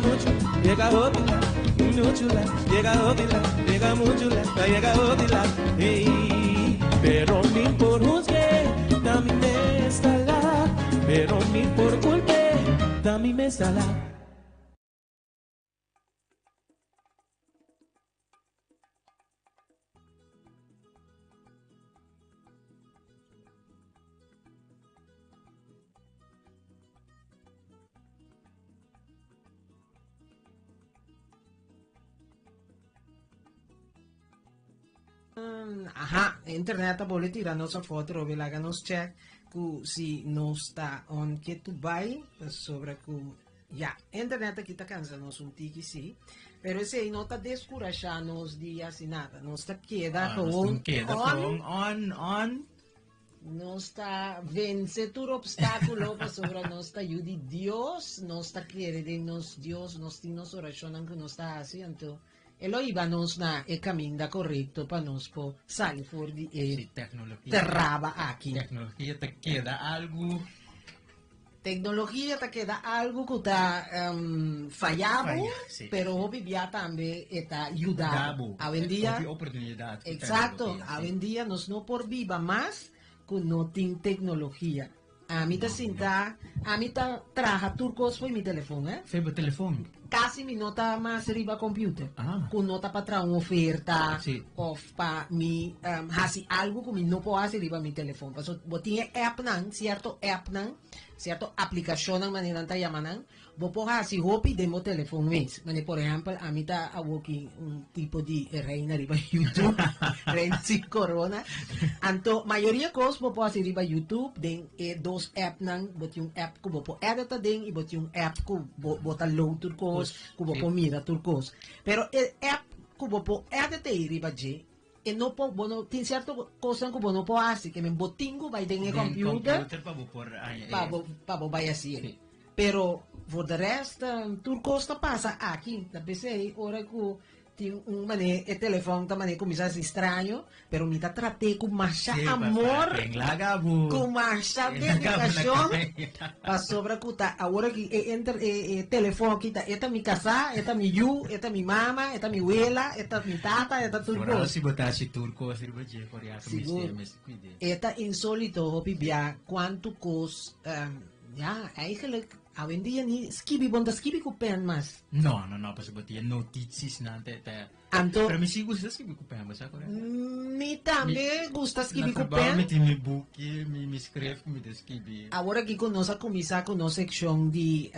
mucho, yega hopi lat, muchu lat, yega hopi lat, yega muchu lat, a yega hopi lat, ey. Pero mi por huzgu'é, ta mi mes ta lat, pero mi por kulp'é, ta mi mes ta lat. Aha, internet ta bole tira nos afó atrobe, laga nos check ku si nos ta on ke tu bai, pasobra ku ya, internet aki ta kansa nos un tiki si, pero esei no ta deskurashá nos di hasi nada, nos ta keda Ah, nos gewoon tin keda on. gewoon on, on. Nos ta vense tur obstáculo pasobra nos ta yu di Dios, nos ta kere den nos Dios, nos tin nos orashonnan ku nos ta hasi, anto E lo hiba nos na e caminda corecto pa nos por sali for di e Sí, tecnologia. traba aki. Tecnologia ta keda algo. Tecnologia ta keda algo cu ta um, faya bo, Faya, sí. pero hopi bia tambe e ta yuda Da bo. bo. Awendia, Hopi oportunidad cu exacto, tecnologia, sí. awendia nos no por biba mas cu no tin tecnologia. Ami ta sinta, ami ta traha tur kos fo'i mi telefon, eh. Fo'i bo telefon? Kasi mi no ta mas riba computer. Ah. Ku no ta pa traha un oferta Sí. of pa mi hasi algu ku mi no por hasi riba mi telefon. Pasobra bo tin e appnan, sierto appnan, sierto aplikashonnan manera nan ta yama nan, Bo por hasi hopi den bo telefon mes. Mane por ehempel ami ta awoki un tipo di reina riba YouTube, reina sin corona. Anto mayoria cos bo por hasi riba YouTube den e dos appnan, bo tin un app cu bo por edit aden y bo tin un app cu bo bo ta load tur cos, cu bo por mira tur cos. Pero e app cu bo por edit ei riba dje, e no por, bo no, tin cierto cosnan cu bo no por hasi, ke men bo tin cu bay den e Den computer computer pa bo por haña e. pa bo, pa bo bay hasi e. Sí. Pero voor de rest, tur cos ta pasa aki. Ta p'esey ora cu tin un mane e telefon ta mane cuminsa haci straño, pero mi ta trat'é cu masha Sí, pa- amor, pa- pa- laga bo. cu masha Laga bo na dedicacion, kaya. pasobra cu ta awor aki e inter e e telefon aki ta e ta mi casá, e ta mi yu, e ta mi mama, e ta mi wela, e ta mi tata, e ta tur Vooral cos. si bo ta haci tur cos riba dje, por ya cu Sigur. mester mester cuid'é. E ta insolito hopi bia cuanto cos Ya, eigenlijk awendia ni skibi, bo no ta skibi ku pen mas. No, no, no, pasobra bo tin e notitiesnan te, te. Anto. Pero mi si gusta skibi ku pen, bo sa korekto? Mi tambe gusta skibi ku Na trabou pen. mi tin mi buki, mi, mi skref ku mi ta skibi. Awor aki ku nos a kuminsá ku nos sekshon di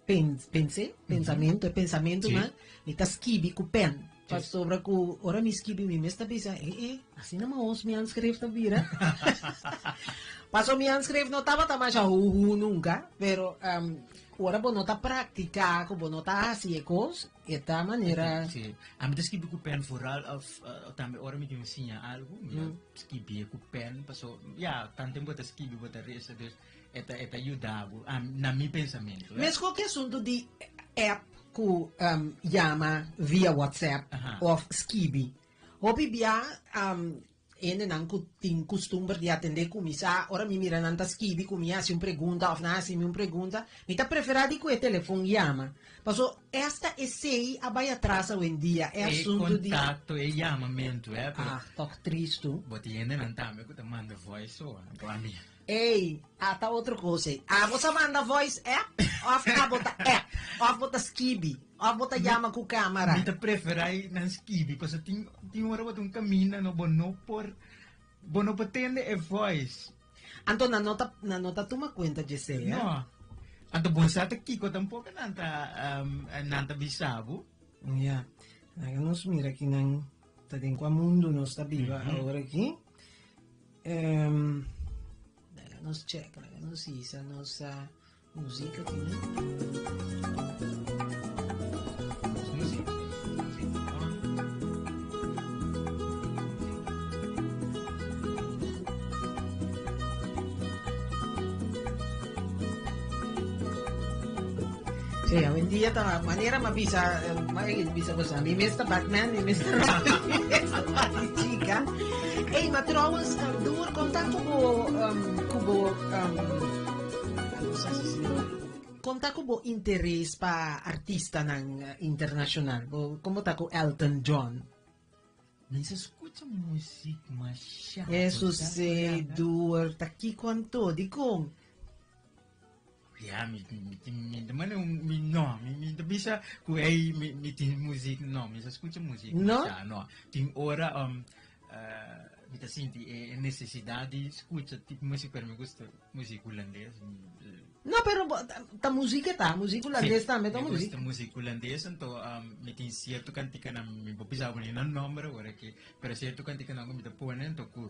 pen, pensé, pensamentu, e pensamentunan, mi ta skibi ku pen. Pasobra ku ora mi skibi mi mes ta bisa, e e, asina mahos mi handschrift ta bira. Pasobra mi handschrift no tabata masha huhu nunka, pero ora bo no ta praktiká, ku bo no ta hasi e kos, e ta manera. Sí. Ami ta skibi ku pen vooral of tambe ora mi tin siña algu, mi ta skibié ku pen, paso ya, tantu bo ta skibi bo ta resa, dus e ta e ta yuda bo, na mi pensamentu. Meskos ku e asuntu di app ku yama via WhatsApp òf skibi. Hopi bia hendenan ku tin kustumber di atendé ku mi sa ora mi mira nan ta skibi ku mi hasi un pregunta òf nan hasi mi un pregunta, mi ta preferá di ku e telefon yama. Paso esta esei a bai atras awendia, e E asuntu di. kontakto, e yamamentu, eh, pero. Ah, tòg tristu. Bo tin hendenan tambe ku ta manda voice so, anto ami. Ey, ata otro cos ey. Abo sa manda voice app of abo ta app of bo ta skibi of bo ta yama cu camara? Mi ta prefera nan skibi pasobra tin tin ora bo ta un caminda no bo no por bo no por tende e voice. Anto nan no ta nan no ta tuma cuenta djesey, eh? No. Anto bo sa ta kico tampoco nan ta nan ta bisa bo. Ya. Laga nos mira kinan ta den cua mundo nos ta biba awor aki. Um, laga nos check, laga nos hisa nos uh, muziek aki, ne? Muziek. Muziek on. Sí, hoy en día ta manera ma bisa, ma bisa cosa, mi mester Batman, mi mester Robin, mi mester Batichica. Ey, ma trouwens, door conta cu bo, cu bo, no sa si si. Kon ta ku bo interes pa artistanan internashonal? Bo kon bo ta ku Elton John? Mi sa skucha muzik masha. Eso se duer ta kiko anto? Dikon? Ya, mi mi mi ta mane un mi no, mi mi ta bisa ku ei mi mi tin muzik no, mi sa skucha muzik No? masha no. Tin ora um eh, mi ta sinti e e nesesidat di skucha tipo muzik pero mi gusta muzik hulandes. No, pero bo ta ta muzik e ta, muzik hulandes tambe ta Mi muzik. gusta muzik hulandes anto um mi tin sierto kantikanan mi por bisa bo ni nan nomber awor aki, pero sierto kantikanan ku mi ta pone anto ku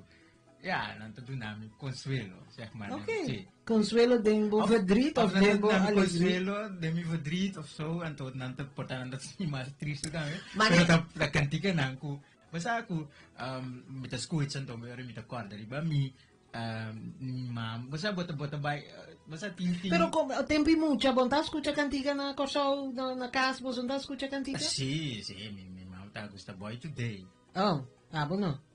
Ja, nan ta duna mi consuelo, zeg maar. Ok. Sí. Consuelo den bo verdriet of, nan den ta bo duna mi alegria? consuelo den mi verdriet of zo, anto nan ta porta nan ta sinti mas triste tambe. Maar Pero ne- ta, ta cantica nan ku, bo sa ku, um, mi ta scucha anto mi ora mi ta corda riba mi, um, mi mam, bo sa bo ta bo ta bai, eh, bo sa tin tin. Pero kom, tempo i mucha, bo no ta scucha cantica na Kòrsou, na, na cas, boso no ta scucha cantica? Sí, sí, mi, mi mam ta gusta Boy Today. Oh, abo no.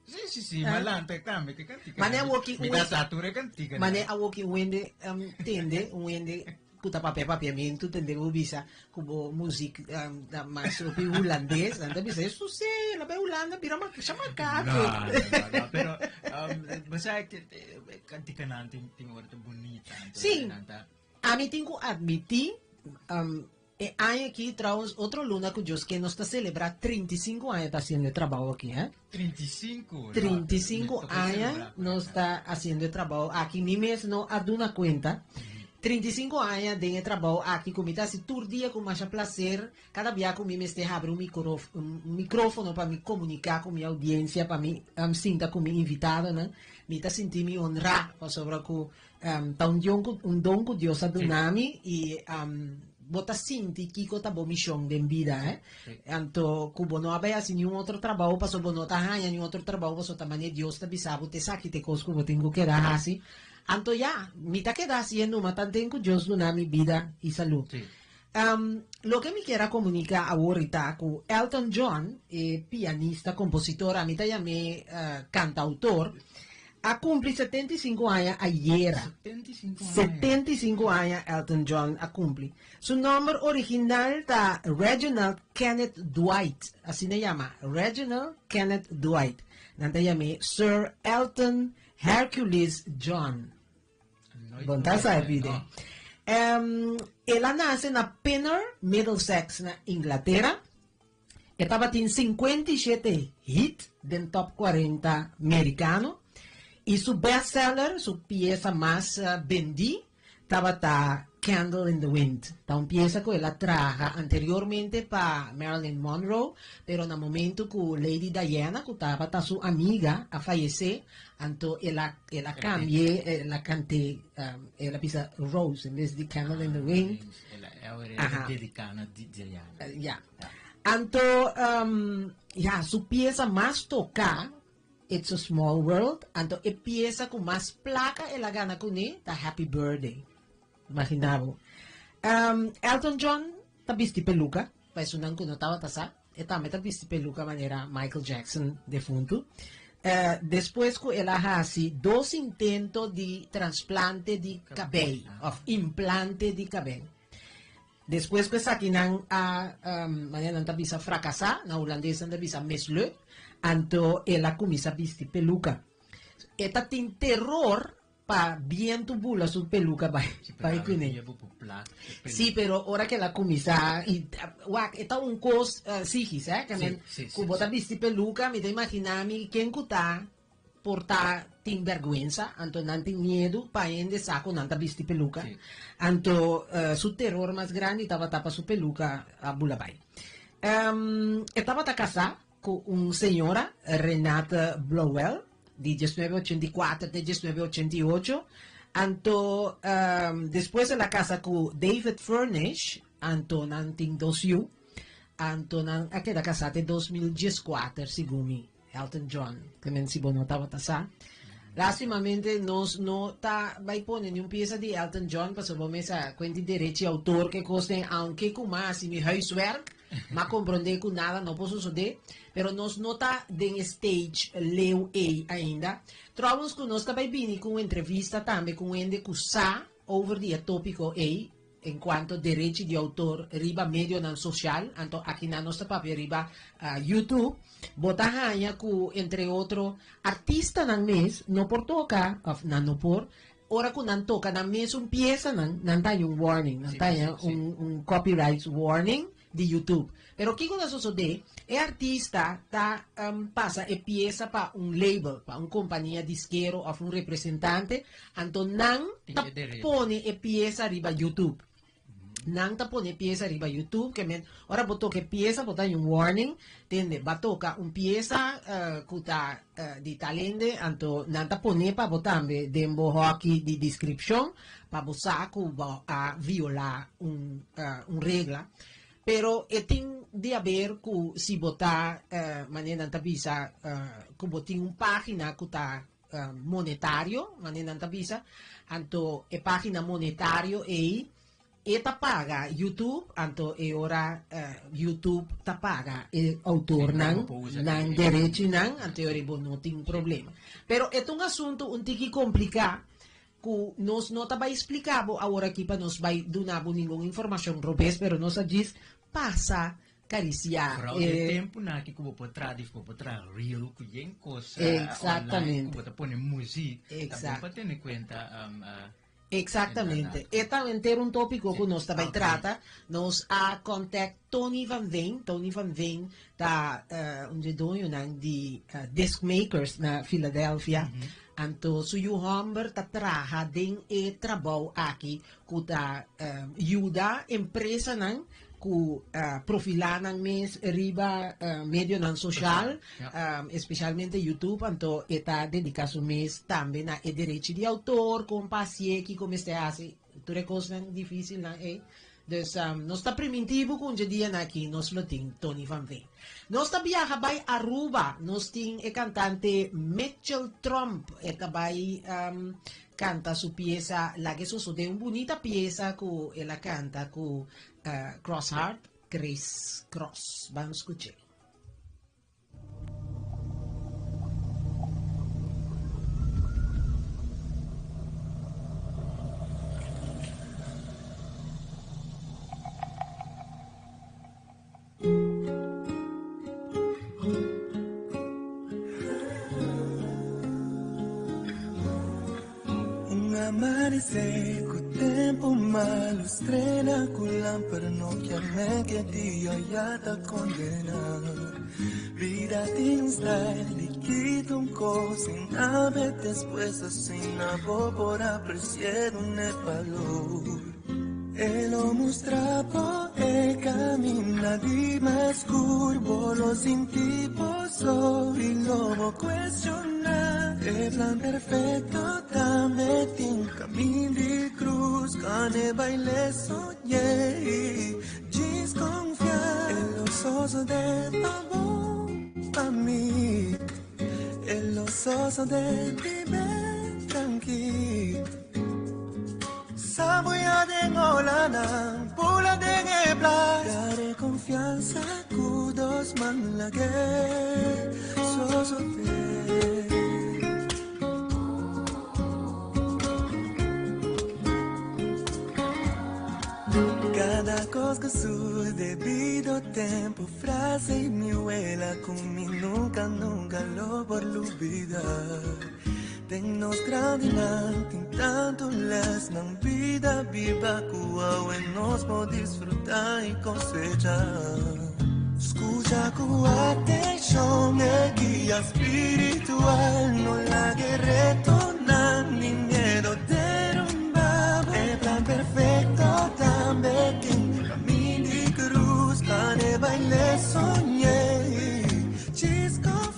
Sí, sí, sí, ma lanta tambe ke kantika. Mane awoki Mi ta sa tur e kantika. Mane awoki un hende um, tende, un hende ku ta papia papiamentu, tende bo bisa ku bo muzik um, ta mas hopi hulandes, nan ta bisa eso sí, la bai Hulanda bira ma sha makaku. No, no, no, pero um, bo sa ke eh, kantikanan tin tin ora ta bunita. anto Sí. nan ta- Ami tin ku admití, um, E aña aki trouwens otro luna cu Dios ke nos ta celebra 35 aña ta haciendo e trabao aki he. 35? 35 aña nos ta haciendo e trabao aki mi mes no a duna cuenta. 35 aña den e trabao aki cu mi ta haci tur dia cu masha placer cada bia cu mi mester habri un un microfono pa mi comunica cu mi audiencia pa mi sinta cu mi invitadonan mi ta sinti mi honra pasobra cu Ta un dion ku un don ku Dios a duna mi i bo ta sinti kiko ta bo mishon den bida eh. Anto ku bo no a bai hasi niun otro trabou paso bo no ta haña niun otro trabou paso ta manera Dios ta bisa bo ta esaki ta e kos ku bo tin ku keda hasi. Anto ya, mi ta keda hasié numa tanten ku Dios duna mi bida i salú. Loke mi kier a komunika awor i ta ku Elton John, e pianista, kompositor, ami ta yam'é kantautor, a kumpli 75 aña ayera. 75 aña Elton John a kumpli. Su nòmber original ta Reginald Kenneth Dwight, asina e yama, Reginald Kenneth Dwight. Nan ta yam'é Sir Elton Hercules John. Bon ta sabi de. El a nase na Pinner, Middlesex na Inglatera. E tabatin 57 hit den top 40 merikano i su bestseller, su piesa mas bendí, tabata Candle in the Wind. Ta un piesa ku el a traha anteriormente pa Marilyn Monroe, pero na momento ku Lady Diana, ku tabata su amiga, a fayesé, anto el a el a cambi'é, el a cant'é, el a bisa Rose en bes di Candle in the Wind. El a dedica na Diana. Ya. Anto, ya, su piesa mas toca It's a Small World, anto e piesa ku mas plaka el a gana kuné ta Happy Birthday. Imagina bo. Elton John ta bisti peluka, pa esunnan ku no tabata sa, e tambe ta bisti peluka manera Michael Jackson defuntu. Despues ku el a hasi dos intento di transplante di kabei òf implante di kabei. Despues ku esakinan a, manera nan ta bisa frakasá, na hulandes nan ta bisa mislukt, anto el a kuminsá bisti peluka. E ta tin teror pa bientu bula su peluka bai bai kuné. Sí, pero ora ku el a kuminsá, i wak, e ta un kos sigis, eh, ke men ku bo ta bisti peluka, mi ta imaginá mi ken ku ta por ta tin bergwensa, anto nan tin miedu pa hende sa ku nan ta bisti peluka. Anto su teror mas grandi tabata pa su peluka a bula bai. E tabata kasá ku un señora, Renate Blauel, di 1984 te 1988. Anto despues el a kasa ku David Furnish, anto nan tin dos yu. Anto nan a keda kasá te 2014, segun mi. Elton John, te men si bo no tabata sa. Lastimamente nos no ta bai pone ni un pieza di Elton John pasobra bo mes a cuenti derechi autor ke cos den aunke cu ma haci mi huiswerk ma comprende cu nada no por sosode pero nos no ta den e stage leu ey ainda. Trouwens cu nos ta bai bini cu un entrevista tambe cu un hende cu sa over di e topico ey. encuanto derechi di autor riba medionan social, anto akinan nos ta papia riba YouTube, bo ta haña cu entre otro artistanan mes no por toca, of nan no por, ora cu nan toca nan mesun piesanan, nan ta haña un warning, nan ta haña un copyright warning di YouTube. Pero kiko ta sosodé? E artista ta pasa e piesa pa un label, pa un kompania diskero òf un representante, anto nan ta pone e piesa riba YouTube. Nan ta pone e piesa riba YouTube, ke men ora bo toka e piesa bo ta haña un warning, tende, bo a toka un piesa ku ta di tal hende, anto nan ta pone pa bo tambe den bo hòki di deskripshon pa bo sa ku bo a violá un un regla. Pero e tin di haber ku si bo ta manera nan ta bisa ku bo tin un página ku ta monetario, manera nan ta bisa, anto e página monetario ei e ta paga YouTube, anto e ora YouTube ta paga e outornan nan derechinan, anto e ora bo no tin problema. Pero e ta un asuntu un tiki kompliká ku nos no ta bai splika bo awor aki pa nos bai duna bo ningun informashon robes, pero nos a djis pasa karisiá Vooral e. den tempunan aki ku bo por traha di bo por traha reel ku yen kos online ku bo ta pone muzik, ta bon pa tene kuenta. Exactamente. E ta henter un topico cu nos ta bay trata. Nos a contact Tony van Veen. Tony van Veen ta un dje doñonan di Disc Makers na Philadelphia. Anto su yu homber ta traha den e trabou aki cu ta yuda empresanan cu profila nan mes riba medionan social, especialmente YouTube, anto e ta dedica su mes tambe na e derechi di autor, con pa hacié, kico mester haci, tur e cosnan dificilnan ey. Dus nos ta priminti bo cu un dje dianan aki nos lo tin Tony van Veen. Nos ta biaha bay Aruba, nos tin e cantante Mitchell Tromp, e ta bay canta su pieza Laga e Sosode, un bunita pieza cu el a canta cu Crossheart, Chris Cross. Ban scuch'e. Un amanecer cu tempo malo Estrella cu lamper no kier que dia ya ta condena Vida tin un style di kita un cos sin haber despues asina bo por apreciar un e valor. E lo mustra bo e caminda di mas scur, bo lo sinti bo so y lo bo cuestiona. E plan perfecto tambe tin camin di cruz, con e baile soñe y djis confia. E lo sosode pa bo, pa mi, e lo sosode bibe tranquil. Sabuya den olanan, pula den e plas. Dare confianza ku dos man lag'é sosodé. Cada cos ku su debido tempo, frase y mi wela ku mi nunca nunca lo por lubida. Den nos grandinan tin tantu les nan bida biba ku awe nos por disfruta i kosecha. Skucha ku atenshon e guia spiritual, no lag'e retonan ni miedo derumba bo. E plan perfekto tambe tin kamin di krus pa ne baile soñ'é i djis konfia.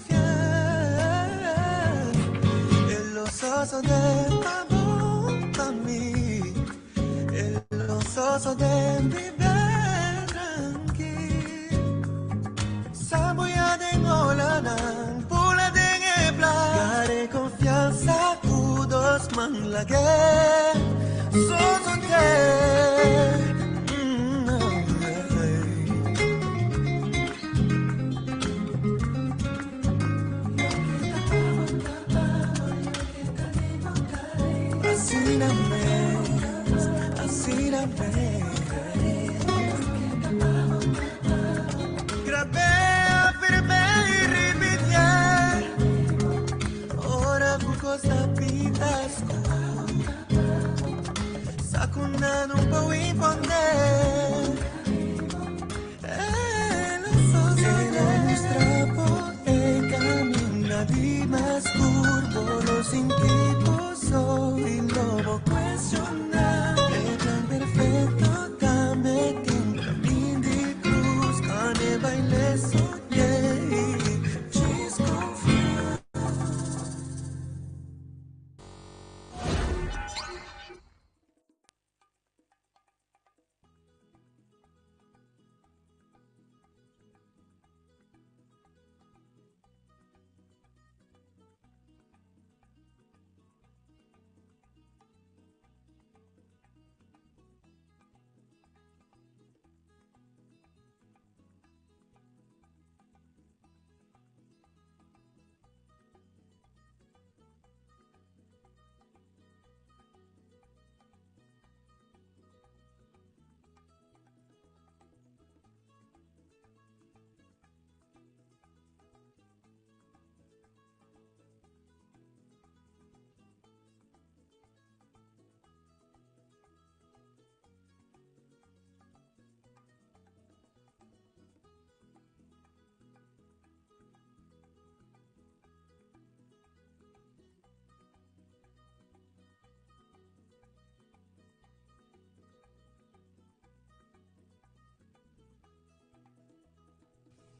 Asina mes, asina mes.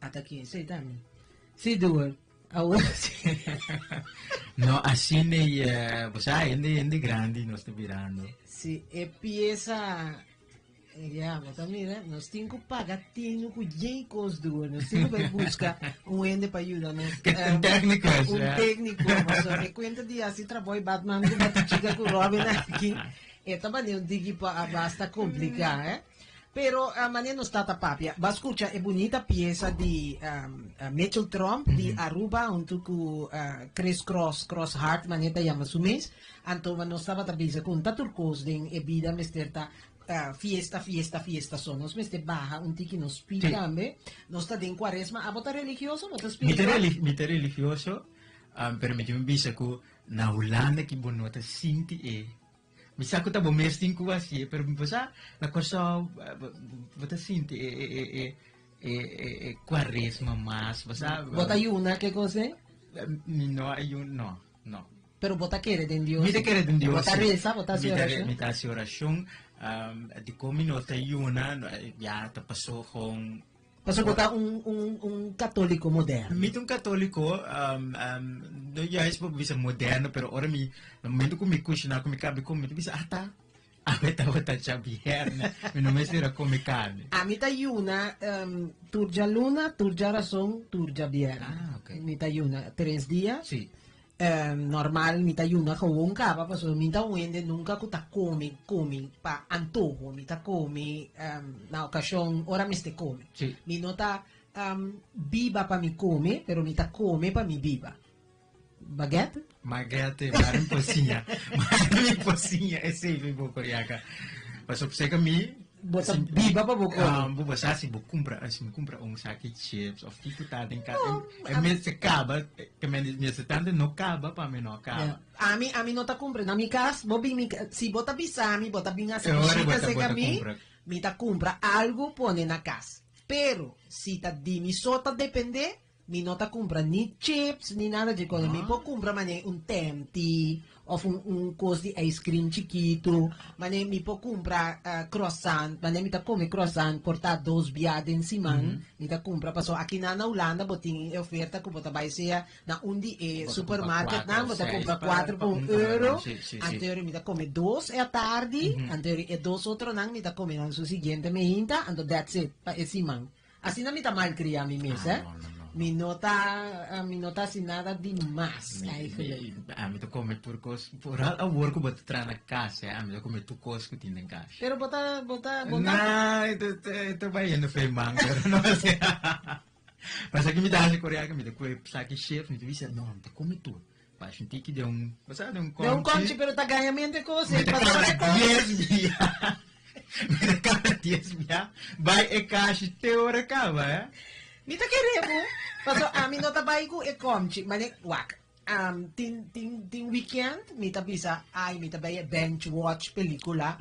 Ata ki esei ta mi. Sí, Duer. Awor sí. No, asina e, eh, bo sa, hende, hende grandi nos ta birando. Sí, e pieza, ya, bo ta mira, nos tin ku paga tinu ku yen kos, Duer. Nos tin ku bai buska un hende pa yuda nos. Que un técnico, Un ja. técnico, pasobra e kuenta di hasi trabou Batman ku Batichica ku Robin aki, e ta bani un tiki pa basta kompliká, eh. Pero manera nos tata papia, bo a scucha e bunita pieza di Mitchell Tromp di Aruba hunto cu Chris Cross, Cross Hart manera ta yama su mes. Anto nos tabata bisa cu ta tur cos den e bida mester ta fiesta, fiesta, fiesta so. Nos mester baha un tiki nos pi tambe. Nos ta den cuaresma. Abo ta religioso? Bo ta spiritual? Mi ta religioso, pero mi tin bisa cu na Hulanda ki bo no ta sinti e Mi sa ku ta bo mes tin ku hasié, pero mi por sa na Kòrsou bo ta sinti e e e e e e e kuaresma mas, bo sa. Bo ta yuna ke kos ei? Mi no a yuna, no, no. Pero bo ta kere den Dios? Mi ta kere den Dios, Bo ta resa, bo ta hasi orashon? Mi ta hasi orashon, dikon mi no ta yuna, ya ta pasó kon. Pasobra bo ta un un un katoliko moderno. Mi ta un katoliko, no juist bo bisa moderno, pero ora mi, na momento ku mi kushiná ku mi kabi kome, mi ta bisa, ata, awe tabata djabièrnè, mi no mester a kome karni. Ami ta yuna tur djaluna, tur djarason, tur djabièrnè. Ah, ok. Mi ta yuna tres dia. Sí. Normal mi ta yuna gewoon caba pasobra mi ta un hende nunca cu ta come come pa antoho mi ta come na ocasion ora mester come mi no ta biba pa mi come pero mi ta come pa mi biba baguette? Baguette mari mi por siña mari mi por siña esey mi por coriaca pasobra seca mi Bo ta biba pa bo come. Bo bo sa si bo cumpra, si mi cumpra un saki chips of kico ta den casa, e mester caba, ke men mester tanto no caba pa mi no caba. Ami, ami no ta cumpra na mi cas, bo bin mi cas, si bo ta bisa mi, bo ta bin haci bishita cerca mi, mi ta cumpra algo pone na cas. Pero si ta di mi so ta depende, Mi no ta cumpra ni chips ni nada dje cosa. Mi por cumpra mane un temti of un un cos di ice cream chikito. Mane mi por cumpra croissant. Mane mi ta come croissant por ta dos bia den siman. Mi ta cumpra pasobra aki nan na Hulanda bo tin e oferta cu bo ta bay sea na un di e supermarketnan bo ta cumpra cuatro pa un euro. Anto mi ta come dos e atardi. Anto e dos otronan mi ta come nan su siguiente meinta. Anto that's it pa e siman. Asina mi ta malkriá mi mes, eh. Mi no ta, mi no ta hasi nada di mas, eigenlijk. Ami ta kome tur kos, vooral awor ku bo ta traha na kas, eh, ami ta kome tur kos ku tin den kas. Pero bo ta, bo ta, bo ta. Nah, e ta bayendo fe man, pero no sé. Pasa ki mi ta hasi korea, mi ta kue saki chips, mi ta bisa, no, mi ta kome tur. Pa shinti ki den un, bo sa, den un Den un konchi. konchi, pero ta gañamente kos, Mi eh, ta pasobra kada e kos. dies bia. Mi ta kada dies bia bai e kashi te ora kaba, eh. Mi ta kere bo, pasobra ami no ta bai ku e konchi, mane, wak. Um, tin, tin, tin weekend, mi ta bisa, ay, mi ta bay bench watch pelicula.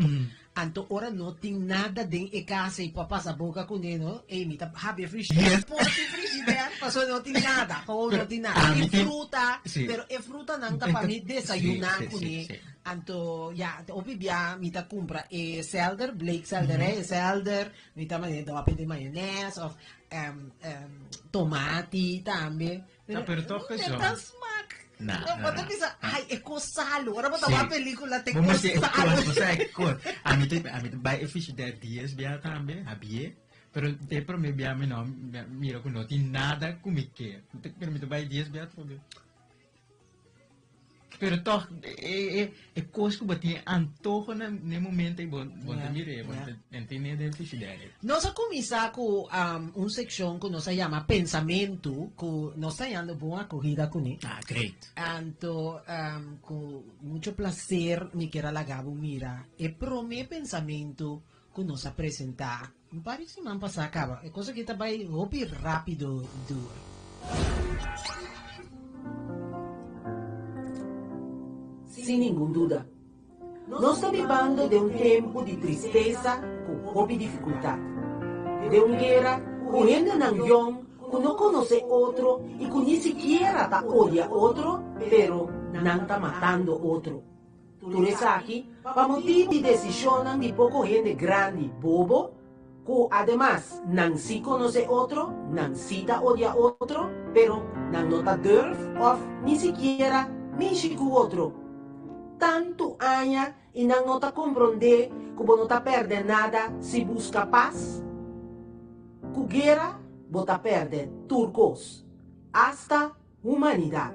Anto ora no tin nada den e casa y pa pasa boca cune, no? Ey, mi ta habri e frigidaire. Yes. Por tin frigidaire, paso no tin nada. Gewoon no tin nada. Ah, mi Tin tin- fruta, Sí. pero e frutanan ta pa mi desayuná Sí, sí, cune. sí, sí. Anto, ya, hopi bia mi ta cumpra e selder, Blake selder, eh, e selder, mi ta mane dopi di mayonaise of um, um, tomati tambe. Ta, pero toch No gezond. ta smaak. Na, No, na, bo ta na. bisa, ai, e kos salo. Ora bo ta Sí. wak película, te Bo kos mester e salo. kos, bo sa e kos. A mi te, a mi te bai e frigidaire dies bia tambe, habié. Pero te promé bia mi no, mira ku no tin nada ku mi ke. Pero mi ta bai dies bia atrobe. Pero toch, e, e, e kos ku bo tin antoho na, na e momento ei, bo, bo ta Ja, mir'é, bo ja. ta entendé den frigidaire. Nos a kuminsá ku um, un sekshon ku nos a yama Pensamentu, ku nos ta hañando bon akohida kuné. Ah, great. Anto, um, ku mucho plaser mi kier a laga bo mira e promé pensamentu ku nos a presentá un par di siman pasá kaba. E kos aki ta bai hopi rápido dura. Sin ningun duda, nos ta bibando den un tempu di tristesa ku hopi difikultat, den un guera ku hendenan yòn ku no konosé otro i ku ni sikiera ta odia otro, pero nan ta matando otro. Tur esaki pa motibu di desishonnan di poko hende grandi bobo, ku ademas nan si konosé otro, nan si ta odia otro, pero nan no ta durf òf ni sikiera mishi ku otro. Tantu aña i nan no ta komprondé ku bo no ta pèrdè nada si buska pas. Ku guera bo ta pèrdè tur kos, asta humanidat.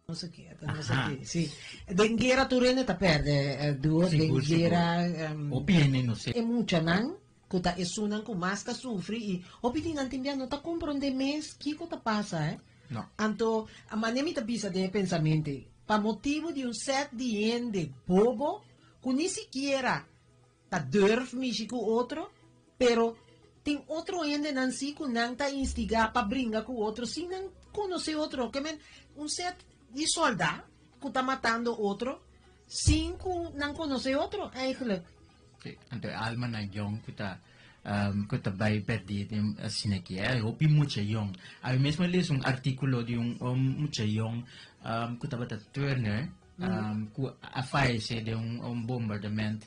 No sé qué, no sé qué. Sí. Den guera tur hende ta perde, eh, duo. Den Sigur, sigur. guera, em, Hopi hende no sé. e muchanan ku ta esunnan ku mas ta sufri i hopi di nan tin bia no ta komprondé mes kiko ta pasa, eh. No. Anto, a manera mi ta bisa den e pensamente, pa motibu di un set di hende bobo ku ni sikiera ta durf mishi ku otro, pero tin otro hendenan si ku nan ta instigá pa bringa ku otro sin nan konosé otro. Ke men un set di sòldá ku ta matando otro sin ku nan konosé otro eigenlijk. Sí, anto e almanan yòn ku ta ku ta bai pèrdí den asina aki eh, hopi mucha yòn. Ami mes a lesa un artíkulo di un mucha yòn ku tabata turner Ku a fayesé den un bombardament.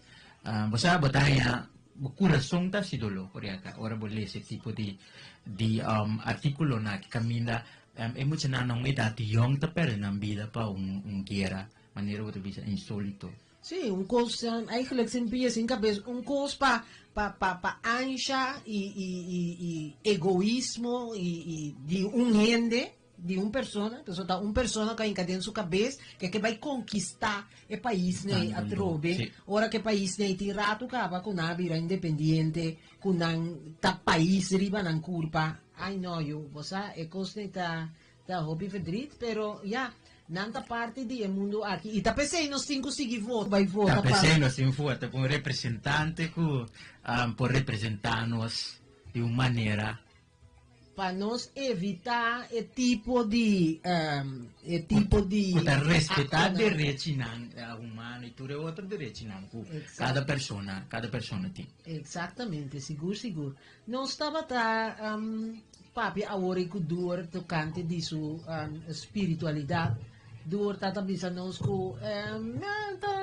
Bo sa bo ta haña bo kurason ta hasi doló por aka ora bo lesa e tipo di di artíkulonan aki kaminda e muchanan na un edat yòn ta pèrdè nan bida pa un un guera manera bo ta bisa insólito. Sí, un kos eigenlijk sin pia sin kabes, un kos pa pa pa pa ansha i i i i egoismo i i di un hende. Di un persona, pasobra ta un persona ku a hinka den su kabes ke ke bai konkistá e paisnan ei atrobe, ora ku e paisnan ei tin ratu kaba ku nan a bira independiente, ku nan ta pais riba nan kurpa. Ai no yu, bo sa e kosnan ei ta ta hopi verdriet, pero ya, nan ta parti di e mundu aki i ta p'esei nos tin ku sigui vota, bai vota Ta pa. p'esei nos tin vota pa un representante ku por representá nos di un manera. Pa nos evitá e tipo di e tipo di Ku ta respetá actonan. derechinan humano i tur e otro derechinan ku kada persona kada persona tin. Exactamente, sigur sigur. Nos tabata papia awor ei ku Duer tokante di su spiritualidat. Duer ta ta bisa nos ku ta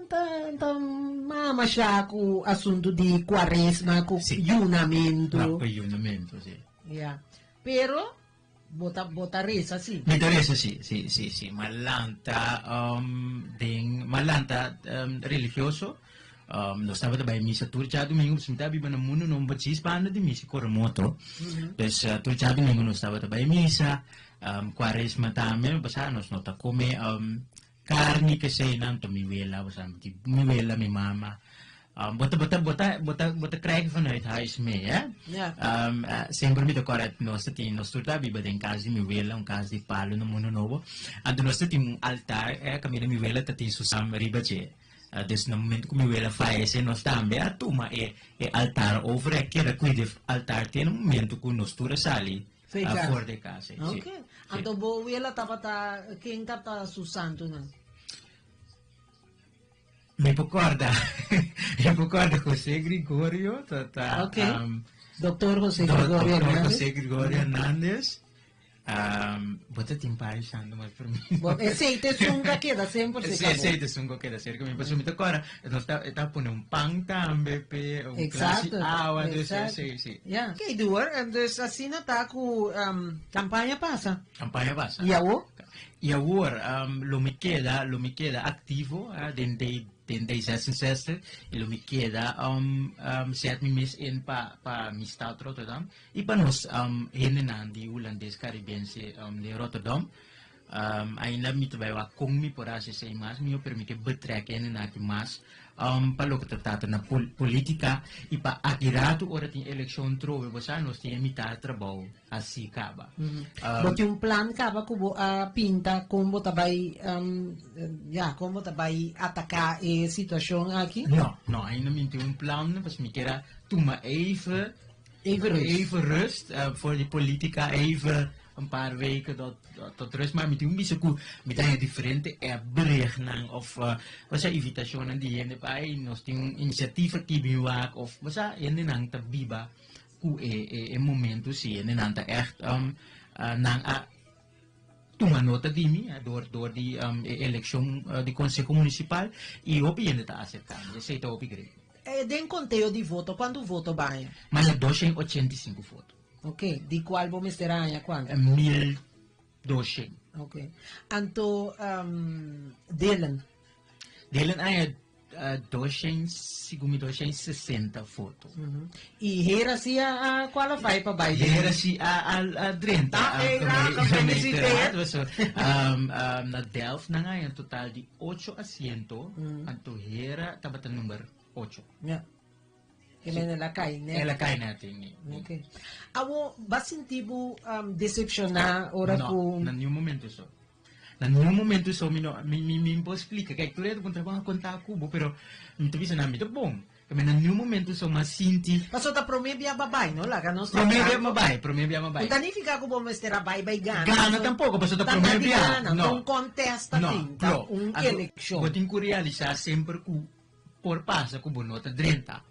Ta ta mama sha ku asuntu di kuaresma ku Sí. yunamentu. No, ku yunamentu, sí. Ya. Pero bo ta bo ta resa sí. Mi ta resa sí, sí, sí, sí. M'a lanta um, den, m'a lanta um, religioso. Um, nos tabata bai misa tur djadumingu, pasobra mi ta biba na mundu no un djis banda di misa Coromoto. Dus uh, tur djadumingu nos tabata bai misa. Um, kuaresma tambe, pasá nos no ta kome um, Carni keseinan ta mi wela, bo sa, di mi wela, mi mama. Um, bo ta, bo ta, bo ta, bo ta, bo ta krijg vanuit huis mee, hè? Ja. Um, eh, semper mi ta kòrda nos ta tin, nos tur ta biba den kas di mi wela, un kas di palu na Mundo Nobo. Anto nos ta tin un altar, eh, kaminda mi wela ta tin su sam riba dje. Dus na momento ku mi wela fayesé nos tambe a tuma e e altar over a keda kuida e altar te na momento ku nos tur a sali for di e kas ei. Ok. Anto bo wela tabata ken tabata su santunan? Mi por kòrda, mi por kòrda José Gregorio ta ta. Ok. Doctor José Gregorio Hernandez. Doctor José Gregorio Hernandez. Bo ta tin par di santo mas por mi. Bo esei ta esun ku a keda semper serka bo. Si, esei ta esun ku a keda serka mi. Pasobra mi ta kòrda, nos ta e ta pone un pan tambe p'e, un glas di awa, dus esei si. Ya. Oké, Duer, dus asina ta ku kampaña pasa. Kampaña pasa. I awor? I awor lo mi keda, lo mi keda aktivo den den D66 i lo mi keda sèt mi mes in pa pa mi stad Rotterdam. I pa nos hendenan di Hulandes Karibense den Rotterdam, ainda mi ta bai wak kon mi por hasi esei mas mihó, pero mi ke betrek hendenan aki mas pa loke ta trata na politika i pa aki ratu ora tin elekshon trobe bo sa nos tin e mitar trabou hasi kaba. Bo tin un plan kaba ku bo a pinta kon bo ta bai ya kon bo ta bai ataka e situashon aki? No, no ainda mi no tin un plan pasobra mi kier a tuma even Even rust. Even rust voor di politica, even een paar weken tot, tot rust. Maar mi tin un bisa ku mi ta haña diferente app berichtnan of osea invitacionnan di hende pa ey nos tin un iniciativa aki bin wak of osea hendenan ta biba ku e e e momento si hendenan ta echt nan a tuma nota di mi door door di e eleccion di conseho municipal y hopi hende ta acerca mi esey ta hopi great. Den conteo di voto, cuantu voto bo haña? Mi haña doshen ochenta i sinku voto. Ok, di cual bo mester a haña cuantu? 1200. Ok, anto Dylan? Dylan haña doshen, segun mi 260 voto. I Hera si a qualify pa bai den? Hera si a drenta. Ta Hera, gefeliciteerd. Na Delft nan haña un total di ocho asiento, anto Hera tabata number ocho. Ja. E men el a kai net. El a kai net in. Ok. Awo, bo a sinti bo decepciona ora ku. No, na niun momento so. Na niun momento so mi no, mi mi mi por splika. Kijk, tur e ta puntra, bo a konta ku bo, pero mi ta bisa nan, mi ta bon. Pero na niun momento so mi a sinti. Pasobra ta prome bia bo a bai, no? Laga nos ta Prome bia mi a bai, prome bia mi a bai. No ta nifiká ku bo mester a bai bai gana. Gana tampoko, pasobra ta prome bia. Ta gana, no. Ta un kontesta tin, ta un elekshon. Bo tin ku realisá semper ku por pasa ku bo no ta drenta.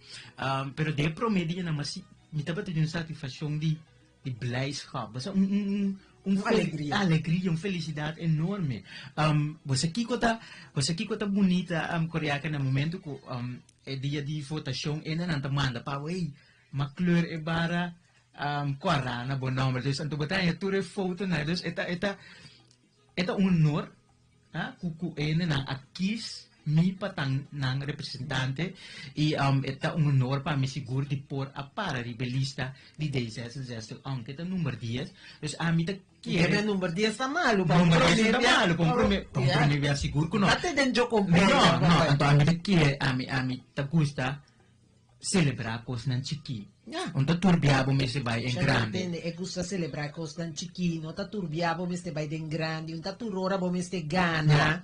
Pero den e prome dianan mi a si, mi tabata tin un satisfakshon di di blijdschap. Bo sa un un un un alegria. Alegria, un felisidat enorme. Bo sa kiko ta, bo sa kiko ta bunita Koriaka na momento ku e dia di votashon ena nan ta manda pa bo, hey, m'a kleur e bara kòrá na bo nòmber. Dus anto bo ta haña tur e fotonan. Dus e ta e ta e ta un honor. Ha, ku ku ene nan a kis mi pa ta nan representante i e ta un honor pa mi sigur di por a para riba e lista di D66 aunke ta number dies. Dus ami ta kere. Kere number dies ta malu pa un prome bia. Number dies ta malu pa un prome, pa un prome bia sigur ku no. Ta den djo kompon. No, no, anto ami ta kere, ami ami ta gusta Selebrá kosnan chikí. Un ta turbiá bo mester bai en grandi. Tende, e gusta selebrá kosnan chikí. No ta turbiá bo mester bai den grandi. Un ta tur ora bo mester gana.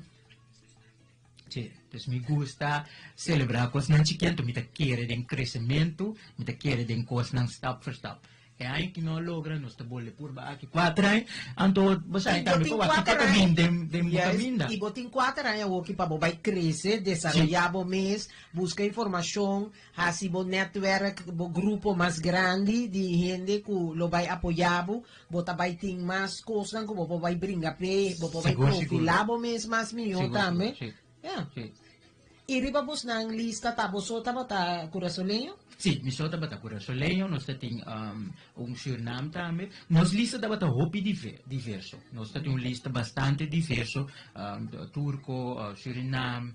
Sí, dus mi gusta selebrá kosnan chikí, anto mi ta kere den kresementu, mi ta kere den kosnan stap for stap. E aña ki no a logra, nos ta bolbe purba aki kuater aña. Anto bo sa tambe pa wak kiko ta bin den den bo kaminda. I bo tin kuater aña awoki pa bo bai krese, desaroyá bo mes, buska informashon, hasi bo nètwèrk, bo grupo mas grandi di hende ku lo bai apoyá bo. Bo ta bai tin mas kosnan ku bo por bai bringa p'e, bo por bai profilá bo mes mas mihó tambe. Ya. I riba bosnan lista ta bo so tabata kurasoleño? Sí, mi so tabata kurasoleño, nos ta tin un Sürnam tambe. Nos lista tabata hopi diverso. Nos ta tin un lista bastante diverso, Turko, Surinam,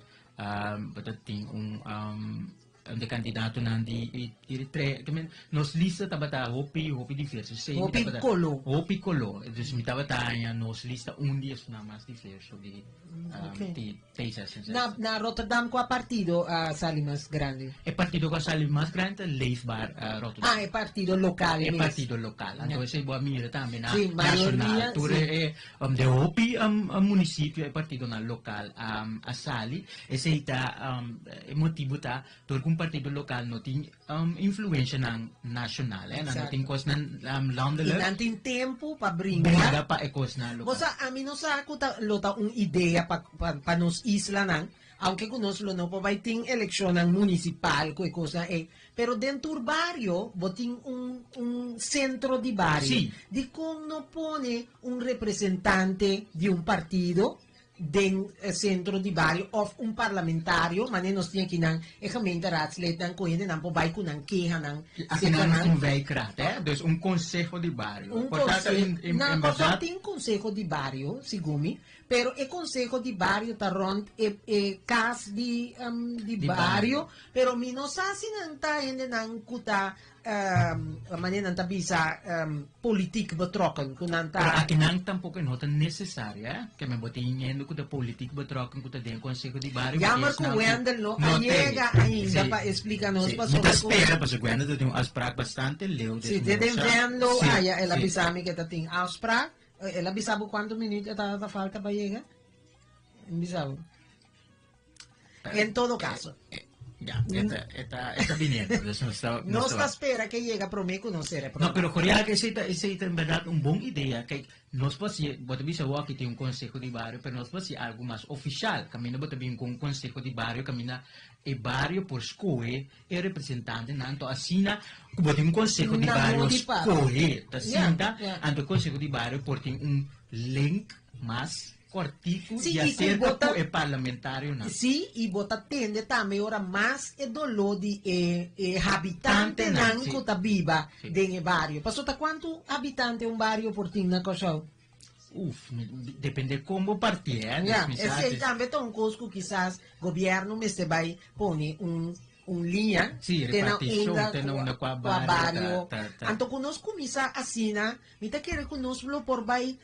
bo ta tin un. de kandidatonan di Eritrea. Ke men nos lista tabata hopi hopi diverso. Esei mi Hopi tabata koló. hopi koló. Dus mi tabata haña nos lista un di esunnan mas diverso di Ok. di D66. Na na Rotterdam kua partido a sali mas grandi? E partido ku a sali mas grandi ta Leefbaar Rotterdam. Ah, e partido lokal E mes. partido lokal. Anto esei bo a mira tambe na Sí, mayoria, nashonal. Tur sí. e den hopi munisipio e partidonan lokal a sali. Esei ta e motibu ta dor ku un partido lokal no tin influenshanan nashonal, eh. Nan no tin Exacto. kosnan I landelijk. nan tin tempu pa bringa. Bringa pa e kosnan Bo lokal. sa, ami no sa ku ta lo ta un idea pa pa pa nos islanan, aunke ku nos lo no por bai tin elekshonnan munisipal ku e kosnan ei, pero den tur bario bo tin un un sentro di bario. Sí. Dikon no pone un representante di un partido den e sentro di bario of un parlamentario, mane nos tin akinan e gemeenteraadslidnan ku hendenan por bai ku nan kehanan Akinan serka nos nan. tin wijkraad, hè? Dus un konseho di bario. Un Por tanto, konse, in, in, na in Kòrsou bèrdat, tin konseho di bario, segun mi, pero e konseho di bario ta rònt e e kas di di di bario, bario. pero mi no sa si nan ta hendenan ku ta Manera nan ta bisa politiek betrokken ku nan Pero ta. akinan tampoko e no ta nesesario, eh. Ke men bo tin hende ku ta politiek betrokken ku ta den konseho di bario, bo tin Jammer ku esnan ku Wendel no a no te. yega ainda Sí, pa esplika nos sí. Mi ta pasobra ku. spera pasobra Wendel ta tin un afspraak bastante leu Sí, des te den mosa. Venlo Sí, aya el a sí. bisa mi ke ta tin afspraak. El a bisa bo kuantu minuut e ta falta pa yega? Bisa bo. En todo caso. Ya, eta, eta, eta viniendo. Dus nos ta, Nos nos ta ta spera que llega promé ku nos sera No, programa. pero Correa, que esei ta, esei ta en verdad un bon idea. Kijk, nos por hasi, bo ta bisa awor aki tin un conseho di bario, pero nos por hasi algo mas oficial. Caminda bo ta bin cu un conseho di bario, caminda e bario por scohe e representantenan. Anto asina cu bo tin un conseho di Na bario modo di papia. scohe, ta Ja, sinta, ja. anto e conseho di bario por tin un link mas Kòrtiku Sí, di i ku aserka bo ta ku e parlamentarionan. Sí, i bo ta tende tambe ora mas e doló di e e habitantenan Tantenan, sí. ku ta biba Sí. den e bario. Pasobra ta kuantu habitante un bario por tin na Kòrsou? Uf, mi, depende kon bo partié, eh. Dus Ya, mi sa esei dus. tambe ta un kos ku kisas gobièrnu mester bai pone un un liña Sí, te na repartishon, unda te na ku unda kua kua bario ta bario. ta ta. Anto ku nos kuminsá asina, mi ta kere ku nos lo por bai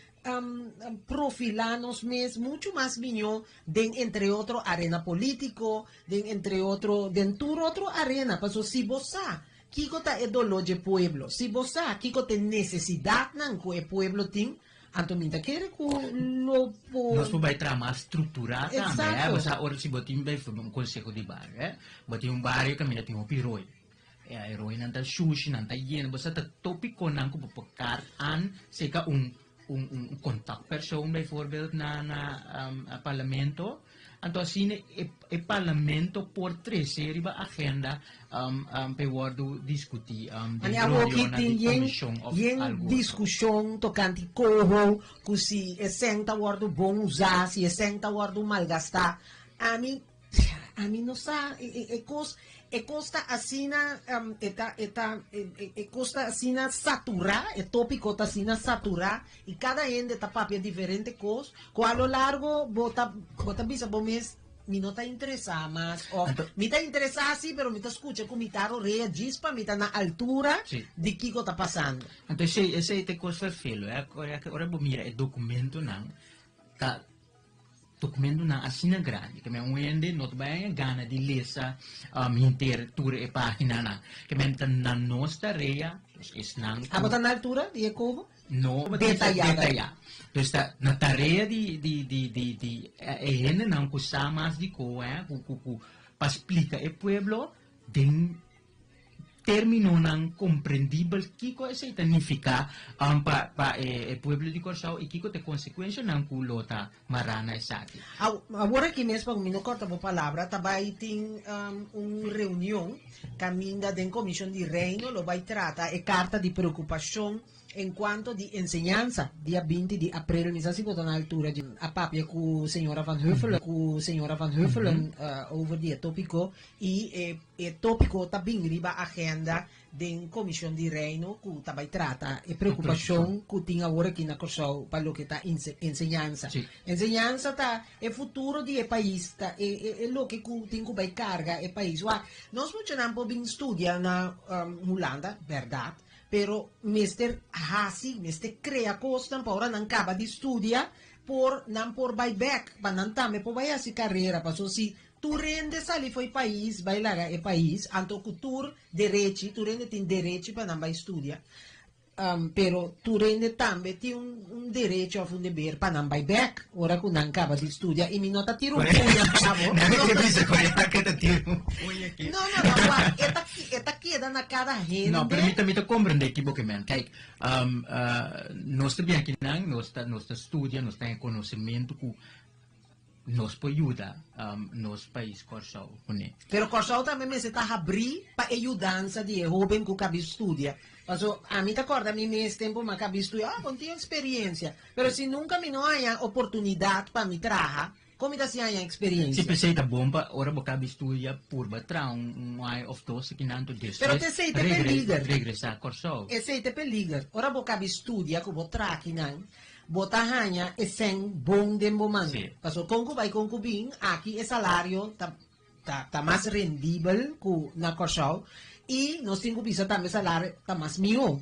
profilá nos mes muchu mas miñó den entre otro arena polítiko, den entre otro, den tur otro arena. Pasobra si bo sa kiko ta e doló dje pueblo, si bo sa kiko ta e nesesidatnan ku e pueblo tin, anto mi ta kere ku lo por. Nos por bai traha mas strukturá tambe, eh. Eksakto. Bo sa ora si bo tin bijvoorbeeld un konseho di bario, eh, bo tin un bario kaminda tin hopi roi. E aeroinan ta shushi, nan ta yena. Bo sa ta topiconan cu bo por kaart aan seca un un un contactpersoon bijvoorbeeld na na parlamento. Anto asina e e parlamento por trece riba agenda p'e wordo discuti den Mane awoki reunionnan tin di yen comision of yen algo otro. discusion tocante coho cu si e cen ta wordo bon usa, si e cen ta wordo malgasta. Ami Ami no sa, e kos, e kos ta asina, e ta, e ta, e kos ta asina saturá, e tópiko ta asina saturá, i kada hende ta papia diferente kos, ku a lo largo bo ta, bo ta bisa bo mes, mi no ta interesá mas, òf mi ta interesá sí, pero mi ta skucha ku mi ta rorea djis pa mi ta na altura di kiko ta pasando. Anto esei, esei ta e kos ferfelu, eh, ora bo mira e dokumentonan, ta. Dokumentonan asina grandi ke men un hende no ta bai haña gana di lesa henter tur e paginanan. Ke men ta na nos tarea, dus esnan ku. Abo ta na altura di e koho? No, Detayá. Detayá. Dus ta na tarea di di di di di e hendenan ku sa mas di koho, ku ku ku pa splika e pueblo den Términonan komprendibel kiko esei ta nifiká pa pa e pueblo di Kòrsou i kiko ta e konsekuenshanan ku lo ta mará na esaki. Awor aki mes, pa mi no kòrta bo palabra, ta bai tin un reunion kaminda den Komishon di Reino lo bai trata e karta di preokupashon. En cuanto di enseñansa, dia 20 di april, mi sa si bo ta na altura dje, a papia cu señora Van Huffelen, cu señora Van Huffelen over di e topico y e e topico ta bin riba agenda den Comision di Reino cu ta bay trata e preocupacion cu tin awor aki na Corsou pa loke ta enseñansa. Enseñansa ta e futuro di e pais, ta e e loke cu tin cu bay carga e pais. Wak, nos muchanan por bin studia na Hulanda, berdad, Pero mester hasi, mester crea cosnan pa ora nan caba di studia por nan por bay bek, pa nan tambe por bay haci carera, paso si tur hende sali for e pais bay laga e pais, anto cu tur derechi, tur hende tin derechi pa nan bay studia, pero tur hende tambe tin un derecho of un deber pa nan bay bek ora cu nan caba di studia, y mi no ta tira un puña pa bo. Nan ke bisa cu e ta ke ta tira un puña aki. No, no, no, wak, e ta E ta keda na kada hende. No, pero mi ta mi ta comprende ki bo ke men. Kijk, nos ta bien akinan, nos ta nos ta studia, nos ta haña konosementu ku nos por yuda nos pais Kòrsou kuné. Pero Kòrsou tambe mester ta habrí pa e yudansa di e hóben ku kabi studia. Paso ami ta kòrda mi mes tempu mi a kabi studia, oh, bo no tin eksperensia. Pero si nunka mi no haña oportunidat pa mi traha, Kon mi ta siña haña Si eksperensia? p'esei ta bon pa ora bo kabi studia purba traha un aña òf dos akinan anto Pero despues te esei ta e peliger. regresá Kòrsou. Esei ta e peliger. Ora bo kabi studia ku bo traha akinan, bo ta haña e sèn bon den bo man. Sí. Pasobra kon ku bai kon ku bin, aki e salario ta ta ta mas rendibel ku na Kòrsou i nos tin ku bisa tambe salario ta mas mihó.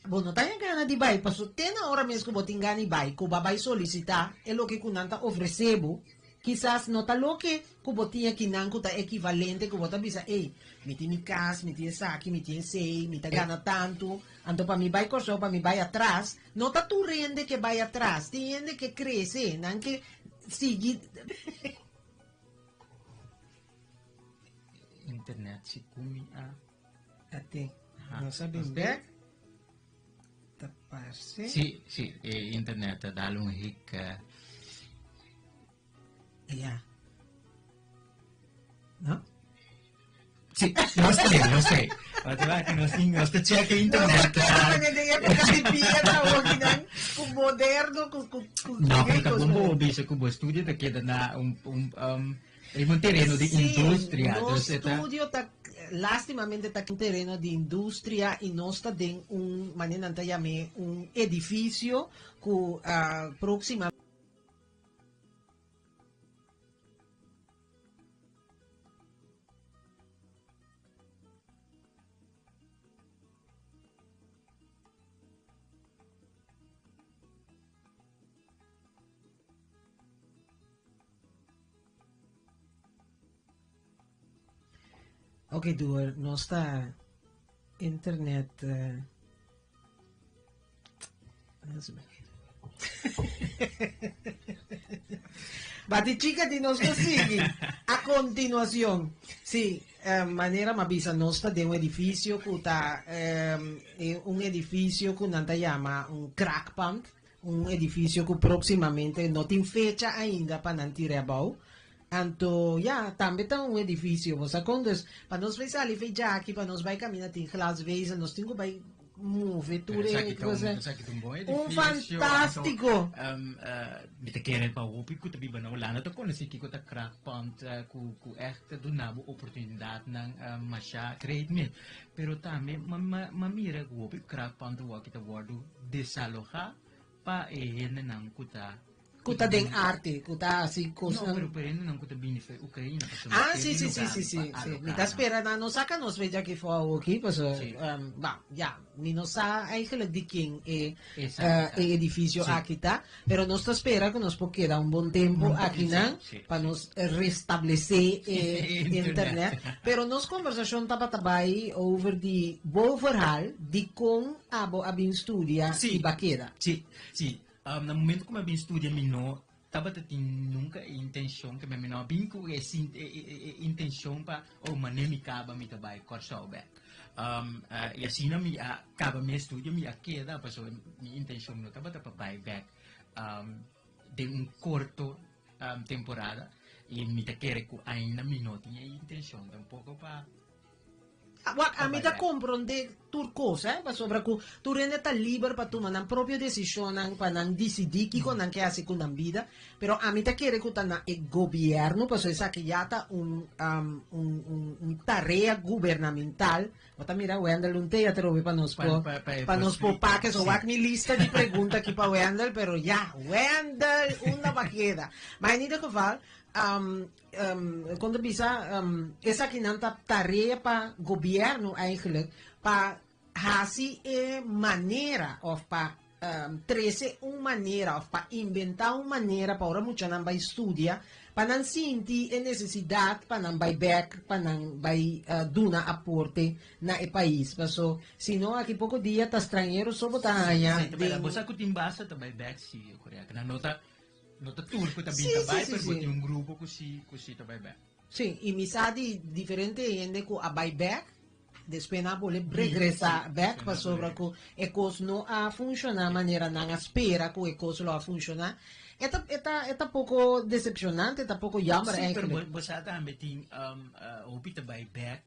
Bo no ta haña gana di bai pasobra te na ora mes ku bo tin gana di bai ku bo a bai solisitá e loke ku nan ta ofresé bo kisas no ta loke ku bo tin akinan ku ta ekivalente ku bo ta bisa ey mi tin mi kas, mi tin esaki, mi tin esei, mi ta gana tantu anto pa mi bai Kòrsou pa mi bai atras no ta tur hende ke bai atras tin hende ke krese nan ke sigui. Internet si kumi a. Ate, nos a bin bek. Ta parse. Si, si, e internet a dal un hik. Ja. No? Si, nos ta ahí, nos ta ahí. Wat wa, nos tin, nos ta check internet. Nos ta den época di piedra hokinan, ku moderno, ku ku ku. No, pero ta bon bo bisa ku bo estudio ta keda na un un um riba un tereno di industria. Sí, nos Dus e ta studio ta lastimamente ta un tereno di industria y nos ta den un manera nan ta yam'é un edificio ku ah proxima. Ok, door, nos ta internet. Uh, Bati chica di nos ta sigui. A continuación. Sí, eh, manera m'a bisa nos ta den un edificio cu ta eh, un edificio cu nan ta yama un kraakpand. Un edificio cu proximamente no tin fecha ainda pa nan tira abao. Anto, ya, tambe ta un edificio, bo sa con? Dus, pa nos bay sali fe djaki, pa nos bay camina tin glasvezel, nos tin cu bay move tur e cosa. Esaki ta un bon Un edificio. fantastico! Anto, um, uh, mi ta kere pa hopi cu ta biba na Hulanda ta conoci kico ta kraakpand, uh, cu, cu echt ta duna bo oportunidadnan, uh, masha great mes. Pero tambe ma, ma, ma mira cu hopi kraakpand awor ta wordo desaloha pa e hendenan cu ta Ku ta den arte, ku ta hasi kosnan. No, pero perendenan ku ta bini for Ukraina pasobra Ah, tin si, si, si, lugar si, si, pa si. Mi aloká ta nan. spera nan no saka nos fecha aki for awoki, pasobra, Si. um, bah, ya, mi no sa eigenlijk di ken e, Esaki eh, ta. e edifisio Si. aki ta, pero nos ta spera ku nos por keda un bon tempu Un aki si, nan si, pa si. nos restablesé e Internet. internet. Pero nos kombersashon tabata bai over di bo verhaal dikon abo a bin studia Si. i ba keda. Si, si. Na momento ku mi a bin studia mi no tabata tin nunka e intencion ke mi no a bin ku e e intencion pa oh mane mi kaba mi ta bai Kòrsou bèk. I asina mi a kaba mi estudio mi a keda pasobra mi intencion no tabata pa bai bèk den un korto temporada i mi ta kere ku ainda mi no tin e intencion tampoko pa Wak, pa ami bai ta bèk. komprondé. tur kos, eh, pasobra ku tur hende ta liber pa tuma nan propio desishonnan, pa nan disidí kiko nan ke hasi ku nan bida, pero ami ta kere ku ta na e gobièrnu, pasobra esaki ya ta un un un tarea gubernamental. Bo ta mira Wendel un te atrobe pa nos por pa nos por pake so wak mi lista di pregunta aki pa Wendel pero ya Wendel unda bo a keda ma en ieder geval kon ta bisa esakinan ta tarea pa gobierno eigenlijk pa hasi e manera of pa trese un manera of pa inventa un manera pa ora muchanan bai studia pa nan sinti e necesidad pa nan bai bek pa nan bai duna aporte na e pais paso si no aki poco dia ta stranhero so bo ta haña den. Bo sa cu tin basa ta bai bek si Korea nan no ta no ta tur cu ta bin ta bai pero bo tin un grupo cu si cu si ta bai bek. Si y mi sa di diferente hende cu a bai bek Despues nan a bolbe regresá bèk pasobra ku e kos no a funshoná manera nan a spera ku e kos lo a funshoná. E ta e ta e ta poko desepshonante, e ta poko jammer Sí, pero eigenlijk. bo sa tambe tin hopi ta bai bèk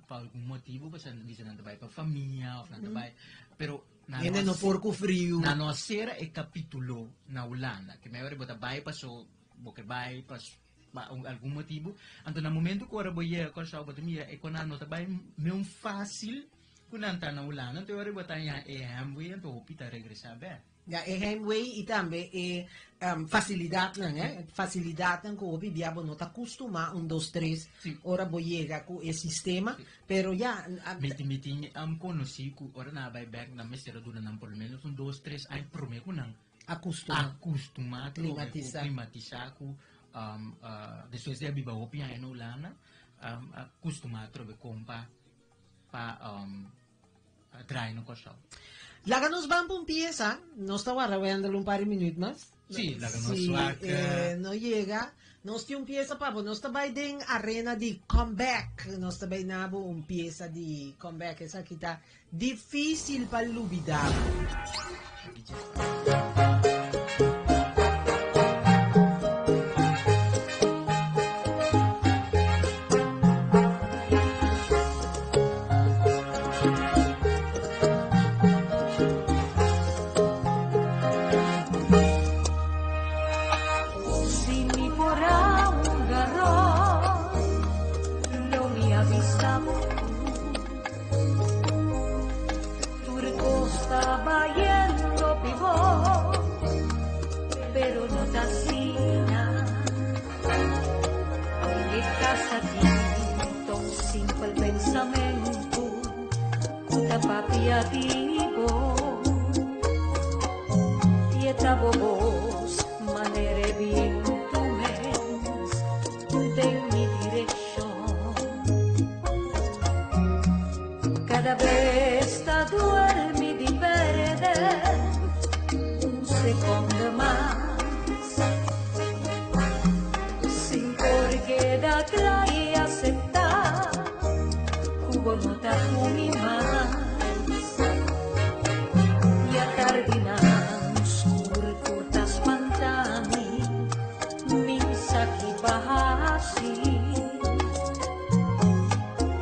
pa algun motibu, pasobra nan bisa nan ta bai pa famia òf nan ta bai, pero nan Hende no no por ku friu. Nan no a sera e kapítulo na Hulanda, ke mei ora bo ta bai paso bo ke bai pa Pa un algun motibu. Anto na momento ku ora bo yega Kòrsou bo ta mira e konan no ta bai meun fásil ku nan ta na Hulanda. Anto e ora bo ta haña e heimwee anto hopi ta regresá bèk. Ya, e heimwee i tambe e fasilidatnan, eh. Fasilidatnan ku hopi bia bo no ta kustumá un dos tres ora bo yega ku e sistema. Pero ya. Mi tin mi tin konosí ku ora nan a bai bèk nan mester a duna nan por lo ménos un dos tres aña promé ku nan Acostuma. Acostuma trobe cu Climatisa. climatisa cu despues di a biba hopi aña na Hulanda a costuma trobe con pa pa draai na Corsou. Laga nos ban pa un pieza, nos ta warda Wendel un par di minuut mas. Sí, laga nos Si wak. no yega, nos tin un pieza pa bo. Nos ta bai den arena di comeback. Nos ta bai na bo un pieza di comeback. Esaki ta Difícil pa lubidá. Si mi por a un garrón, lo mi avisabo. Tur cos ta bayendo pibó, pero no ta asina. E casa tin ta un simpel pensamento cu ta papia di bo. Y e ta bo bos manera e biento mes den mi direccion. Cada vez ta duel mi di perde un secondo mas Sin por keda cla y acepta cu bo no ta cu mi mas Y atardinan scur tur ta spanta mi Min sa ki pa haci.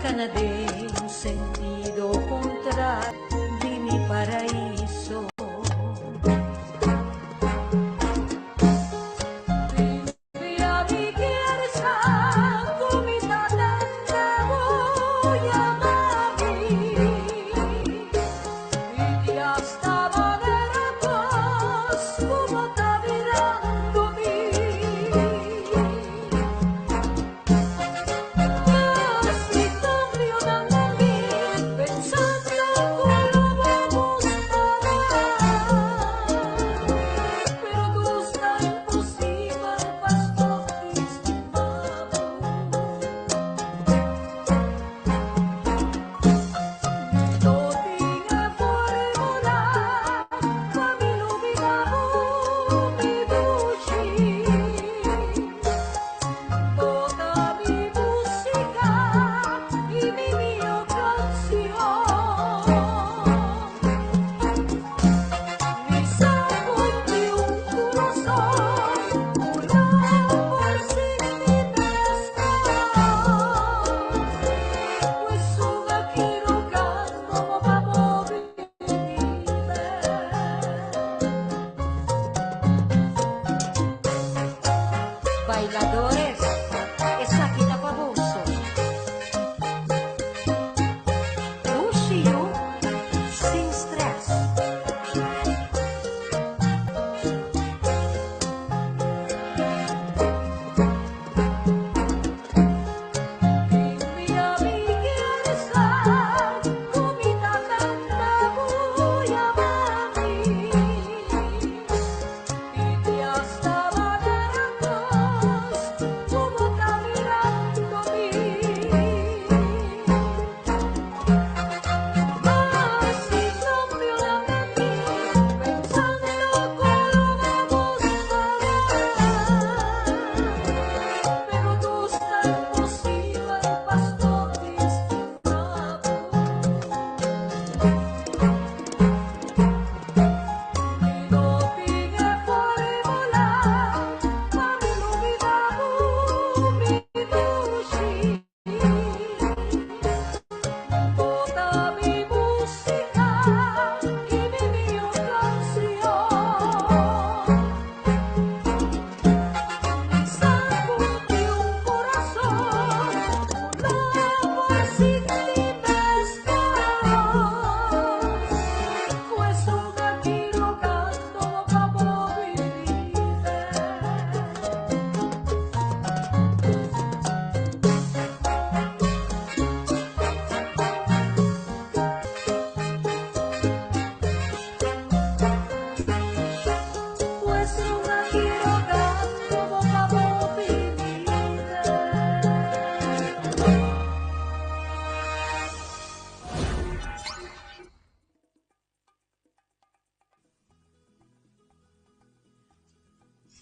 Cana den un sentido contrario di mi paraiso. Bia mi kier sa cu mi ta tende bo yama mi. Y di hasta manera cos cu bo ta mirando mi.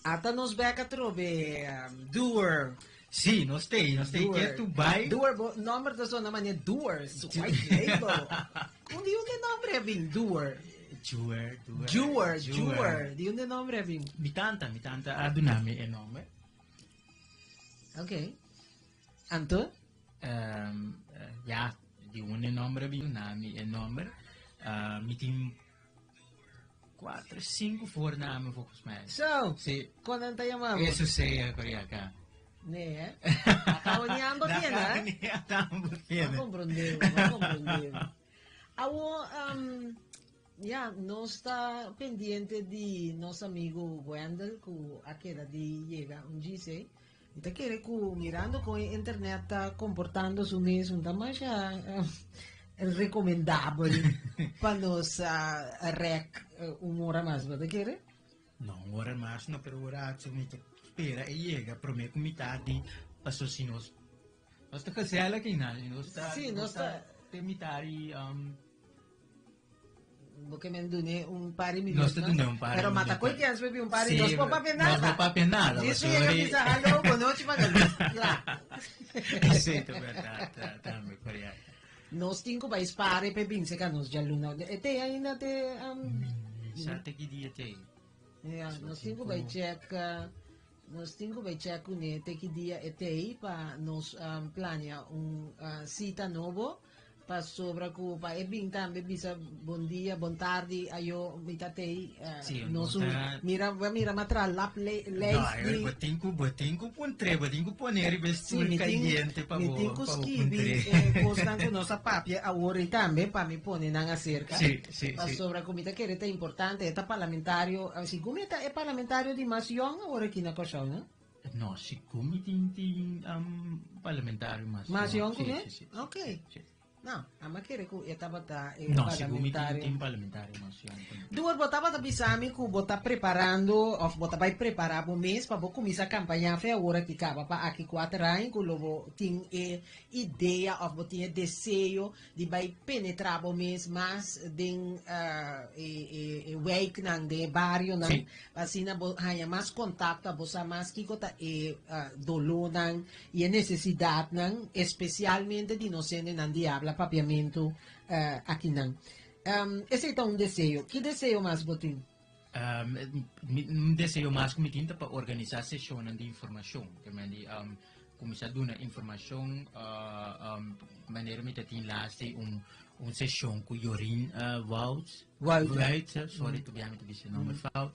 Ata nos bek atrobe, Doer. Sí, nos t'ei, nos t'ei Doer. ketu bai. Doer, bo nomber ta sona manera Doers, White Label. Kon di unda e nomber a bin, Doer? Juwer, Doer. Juwer, Juwer. Di unda e nomber a bin? Mi tanta, mi tanta a duna mi e nomber. Ok. Anto? Ya, di unda e nomber a bin duna mi e nomber. Mi tin Cuatro, cinco voornamen volgens mij. Zo, Sí. kon nan ta yama bo? Eso sea por acá. Nee, hè? Acabo ni ambo tiene, hè? Ni ambo Ma tiene. comprende, ma comprende. Awo, um, ja, nos ta pendiente di nos amigo Wendel ku a keda di yega un djise. Mi ta kere ku mirando kon e internet ta komportando su mes un ta masha rekomendabel pa nos rèk un ora mas, bo ta kere? No, un ora mas no, pero ora atzo mi ta spera e yega prome ku mitad di paso si nos nos ta gezellig einan i nos ta Sí, nos ta te mitad di Bo ke men dune un par di minuut Nos ta dune un par di Pero minuut. mata koe kens bebi un par di Sí, nos por papia nada. Nos por papia nada. Djis pasobra yega bisa hallo, bonochi pa luz kla. Sí, ta berdad, ta tambe korekto. Nos tin ku bai spare p'e binse ka nos djaluna. E te ainda te Mi sa te ki dia te. Ja, nos tin ku bai check nos tin ku bai check kuné te ki dia e tei pa nos plania un sita nobo. Pasobra ku pa e bin tambe bisa bon dia, bon tardi, ayo mi ta tei Sí, nos no un ta- mira bo a mira matra lap le No, lijst ayo di bo tin ku bo tin ku puntr'é, bo tin ku pone riba e Sí, stoel mi tin kayente pa mi bo tin ku pa bo skibi puntr'é. e kosnan ku nos a papia awor ei tambe pa mi pone nan aserka. Sí, sí, sí. Pasobra ku mi ta kere ta importante, e ta parlamentario, segun mi e ta e parlamentario di mas yòn awor aki na Kòrsou, no? No, segun mi tin tin um, parlamentario mas Mas yòn. yòn ku Sí, mi? sí, sí, sí, Ok. sí, sí. No, ama kere ku e tabata e No, segun mi tin parlamentario. tin parlamentario mas yòn ku mi. Duer, bo tabata bisa mi ku bo ta preparando òf bo ta bai prepará bo mes pa bo kuminsá kampañá fe awor aki kaba pa aki kuater aña ku lo bo tin e idea òf bo tin e deseo di bai penetrá bo mes mas den e wijknan, den e barionan, Sí. pa asina bo haña mas kontakto, bo sa mas kiko ta e dolónan i e nesesidatnan, espesialmente di nos hendenan di habla papiamentu akinan. Esei ta un deseo. Ki deseo mas bo tin? Un deseo mas ku mi tin ta pa organisá seshonnan di informashon. Ke men di kuminsá duna informashon manera mi ta tin laatste un un seshon ku Jorien Wouts Wuit, sorry tur biaha mi ta bisa e nomber fout,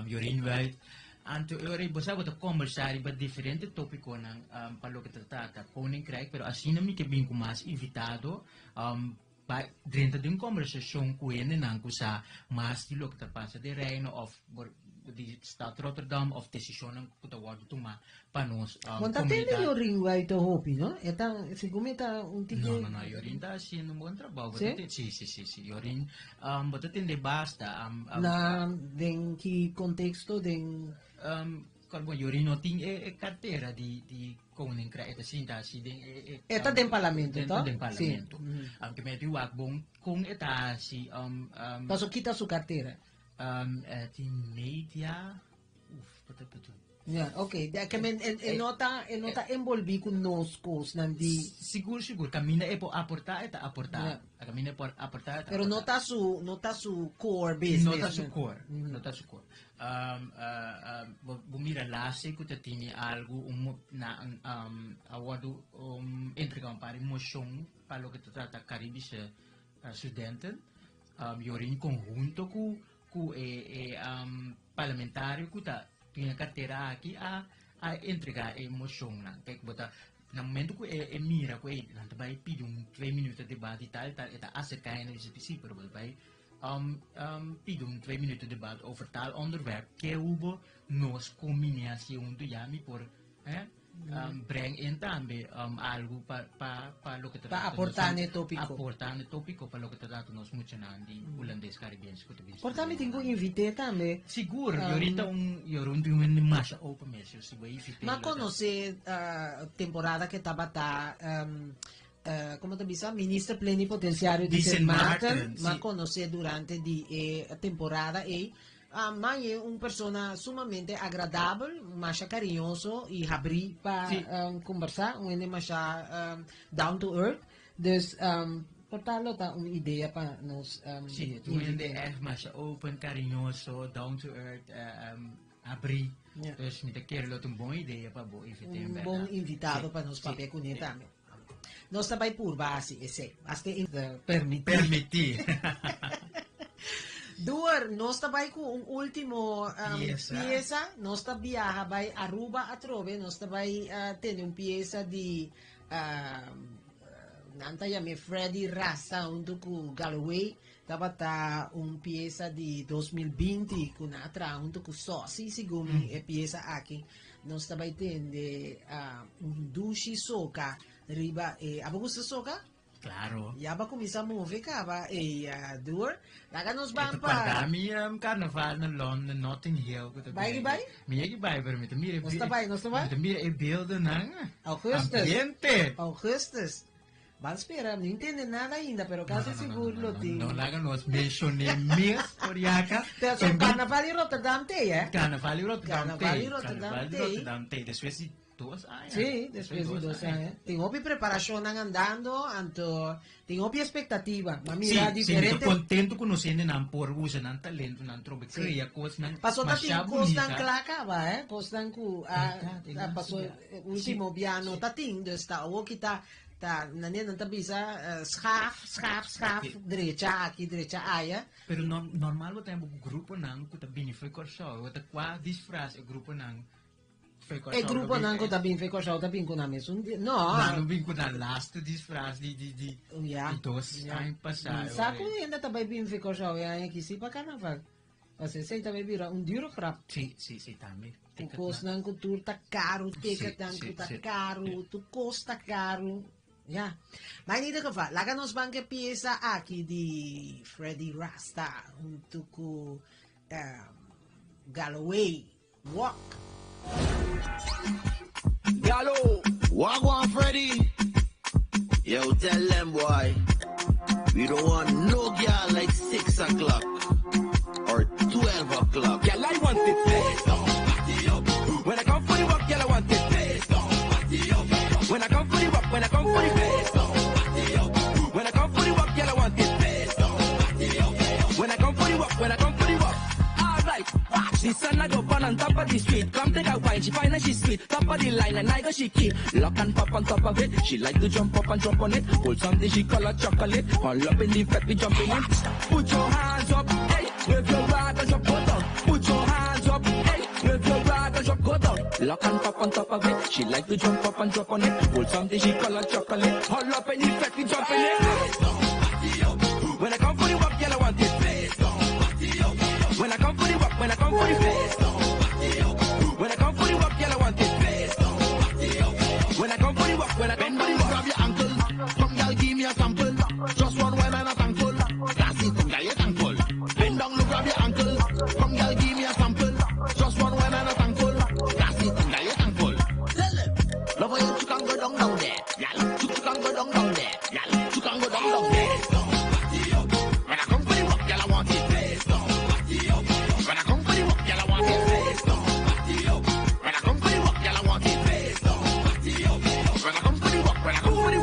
Jorien Wuit. Anto e ora ei bo sa bo ta kombersá riba diferente topikonan pa loke ta trata Koninkrijk, pero asina mi ke bin ku mas invitado Pa drenta den un kombersashon ku hendenan ku sa mas di loke ta pasa den Reino òf di Stad Rotterdam òf desishonnan ku ta wòrdu tumá pa nos Bon ta tende komunidat. Yorin Guaito hopi, no? E ta, segun mi ta un tiki. No, no, no, Yorin ta hasiendo un bon trabou. Bo ta Sí? te, sí, sí, sí, sí. Yorin, bo ta tende basta. Na, den ki konteksto? Den. Kòl bon, Yorin no tin e e kartera di di Koninkrijk, e ta sinta hasi den e e E ta den parlamento, den to? den Sí. parlamento. Aunke mi a di wak bon kon e ta hasi Paso kita su kartera? E tin media, uf, bo ta bedoel. Ja, oké. De ke men e e no ta e no ta enbolbí ku nos kosnan di. Sigur, sigur. Kaminda e por aportá, e ta aportá. Ja. Kaminda e por aportá, e ta Pero no aportá. ta su no ta su core business. No ta su core, no ta su core. Bo mira laatste ku ta tini algu un na a wòrdu entregá un par di moshon pa loke ta trata Karibische studenten. Yorin konhunto ku ku e e parlamentario ku ta tin e kartera aki a a entregá e moshonnan. Kijk bo ta na momento ku e mira ku ey nan ta bai pidi un twee minuten debat i tal tal e ta aserká hende i bisa si pero bo ta bai Pidi un twee minuten debat over tal onderwerp ke hubo nos combinatie hunto ya mi por breng in tambe algo pa pa pa loke ta Pa trata aporta nos na e topico. aporta na e topico pa loke ta trata nos muchanan di Hulandes Caribense ku ta bin Por ta mi studia tin ku nan. invit'é tambe. Sigur, yorita un yoron tin un masha open mes, yo si bo invit'é M'a lo ta. konosé temporada ke tabata Como ta bisa, Minister Plenipotenciario di Di Sint Sint Maarten, Maarten, m'a sí. conoce durante di e temporada ey. M'a hañ'é un persona sumamente agradabel, masha kariñoso i habrí pa kombersá, un hende masha down to earth. Dus, por tanto, ta un idea pa nos. Sí, un hende echt masha open, kariñoso, down to earth, habrí. Dus mi ta kere lo ta un bon idea pa bo invit'é. Un bon invitado pa nos papia kuné tambe. Nos ta bai purba hasi esei. Hasta permití. Permití. Door, nos ta bai ku un último piesa. Nos ta biaha bai Aruba atrobe. Nos ta bai tene un piesa di nan ta yam'é Freddy Rasta huntu ku Galloway. Tabata un piesa di 2020 ku nan a traha huntu ku Sosi, segun mi e piesa aki. Nos ta bai tende un dushi soca riba e. Abo gusta soca? Claro. Ya bo a kuminsá move kaba e door. Laga nos ban pa. Kòrda mi karnaval na London, Notting Hill. Bai ki bai? Mi yegi bai, pero mi ta mira. Nos ta bai, nos ta bai? Mi ta mira e beeldennan. Augustus. Ambiente. Augustus. Ban spera, no intende nada ainda, pero kasi sigur lo tin. No laga nos menshoné mes por yaka. Pero so Carnaval di Rotterdam t'ei, eh? Carnaval di Rotterdam t'ei. Carnaval di Rotterdam Carnaval di t'ei. Rotterdam t'ei. Despues di 2 aña. Sí, despues di 2 aña. Tin hopi preparashonnan andando, anto tin hopi ekspektativa. M'a mira Sí, sí, mi ta diferente. kontentu ku nos hendenan por usa nan talentonan trobe krea kosnan Paso ta tin masha kosnan bunita. kla kaba, eh? Kosnan ku a Berdat, e a nan paso siga. último bia no ta tin, dus ta awor ki ta ta nan ta bisa schaaf, schaaf, schaaf, drecha aki, drecha aya. Pero no, normal bo ta haya gruponan ku ta bini fo'i Kòrsou, bo ta kua disfras e gruponan fo'i Kòrsou E lo gruponan bin ku ta bin fo'i Kòrsou ta bin ku nan mesun di, no. Nan lo bin ku nan lastu disfras di di di di 2 aña pasá. Mi sa ku hende ta bai bin fo'i Kòrsou e aña aki si pa karnaval. Pasobra esei ta bai bira un duro grap. Sí, sí, sí, tambe. Ku kosnan ku tur ta karu, ticketnan ku ta karu, tur kos ta karu. Ya. Ma in ieder geval, laga nos ban ke piesa aki di Freddy Rasta huntu ku Galloway, Walk. Gallo, wagwan Freddy. Yo, tell them boy, we don't want no girl like 6 o'clock or 12 o'clock. Girl, I want it face down, party up. When I come for the work, girl, I want it face down, party up. When I come for the work, when I come for the face down, party up. When I come for the work, girl, I want it face down, party up. When I come for the work, when I come for the work. Alright, watch the sun I go burn on top of the street. Come take a wine, she fine and she sweet. Top of the line and I go she keep. Lock and pop on top of it. She like to jump up and jump on it. Hold something she call a chocolate. All up in the fat we jumping in. Put your hands up, hey, wave your rag and drop go down. Put your hands up, hey, wave your rag and drop go down. Lock and pop on top of it. She like to jump up and drop on it. Hold something she call a chocolate. All up in the fat we jumping in. When I come for the work, girl, I want it. When I come for the work, when I come for the face. When I come for the work, girl, I want it. When I come for the work, when I come Bend for the down, work. grab your ankle. Come, girl, give me a sample. Just one wine and a thankful. That's it, come, girl, you thankful. Bend down, look, grab your ankle. Come, girl, give me a sample. Just one wine and a thankful. That's it, come, girl, you thankful. Tell them. Love how you can go down, down there. Girl, you can go down, down there. Girl, you can go down, down there. When I come for the work, girl, I want it. When I come for the work, girl, I want it. When I come for the work, girl, I want it. When I come for the work, when I come for the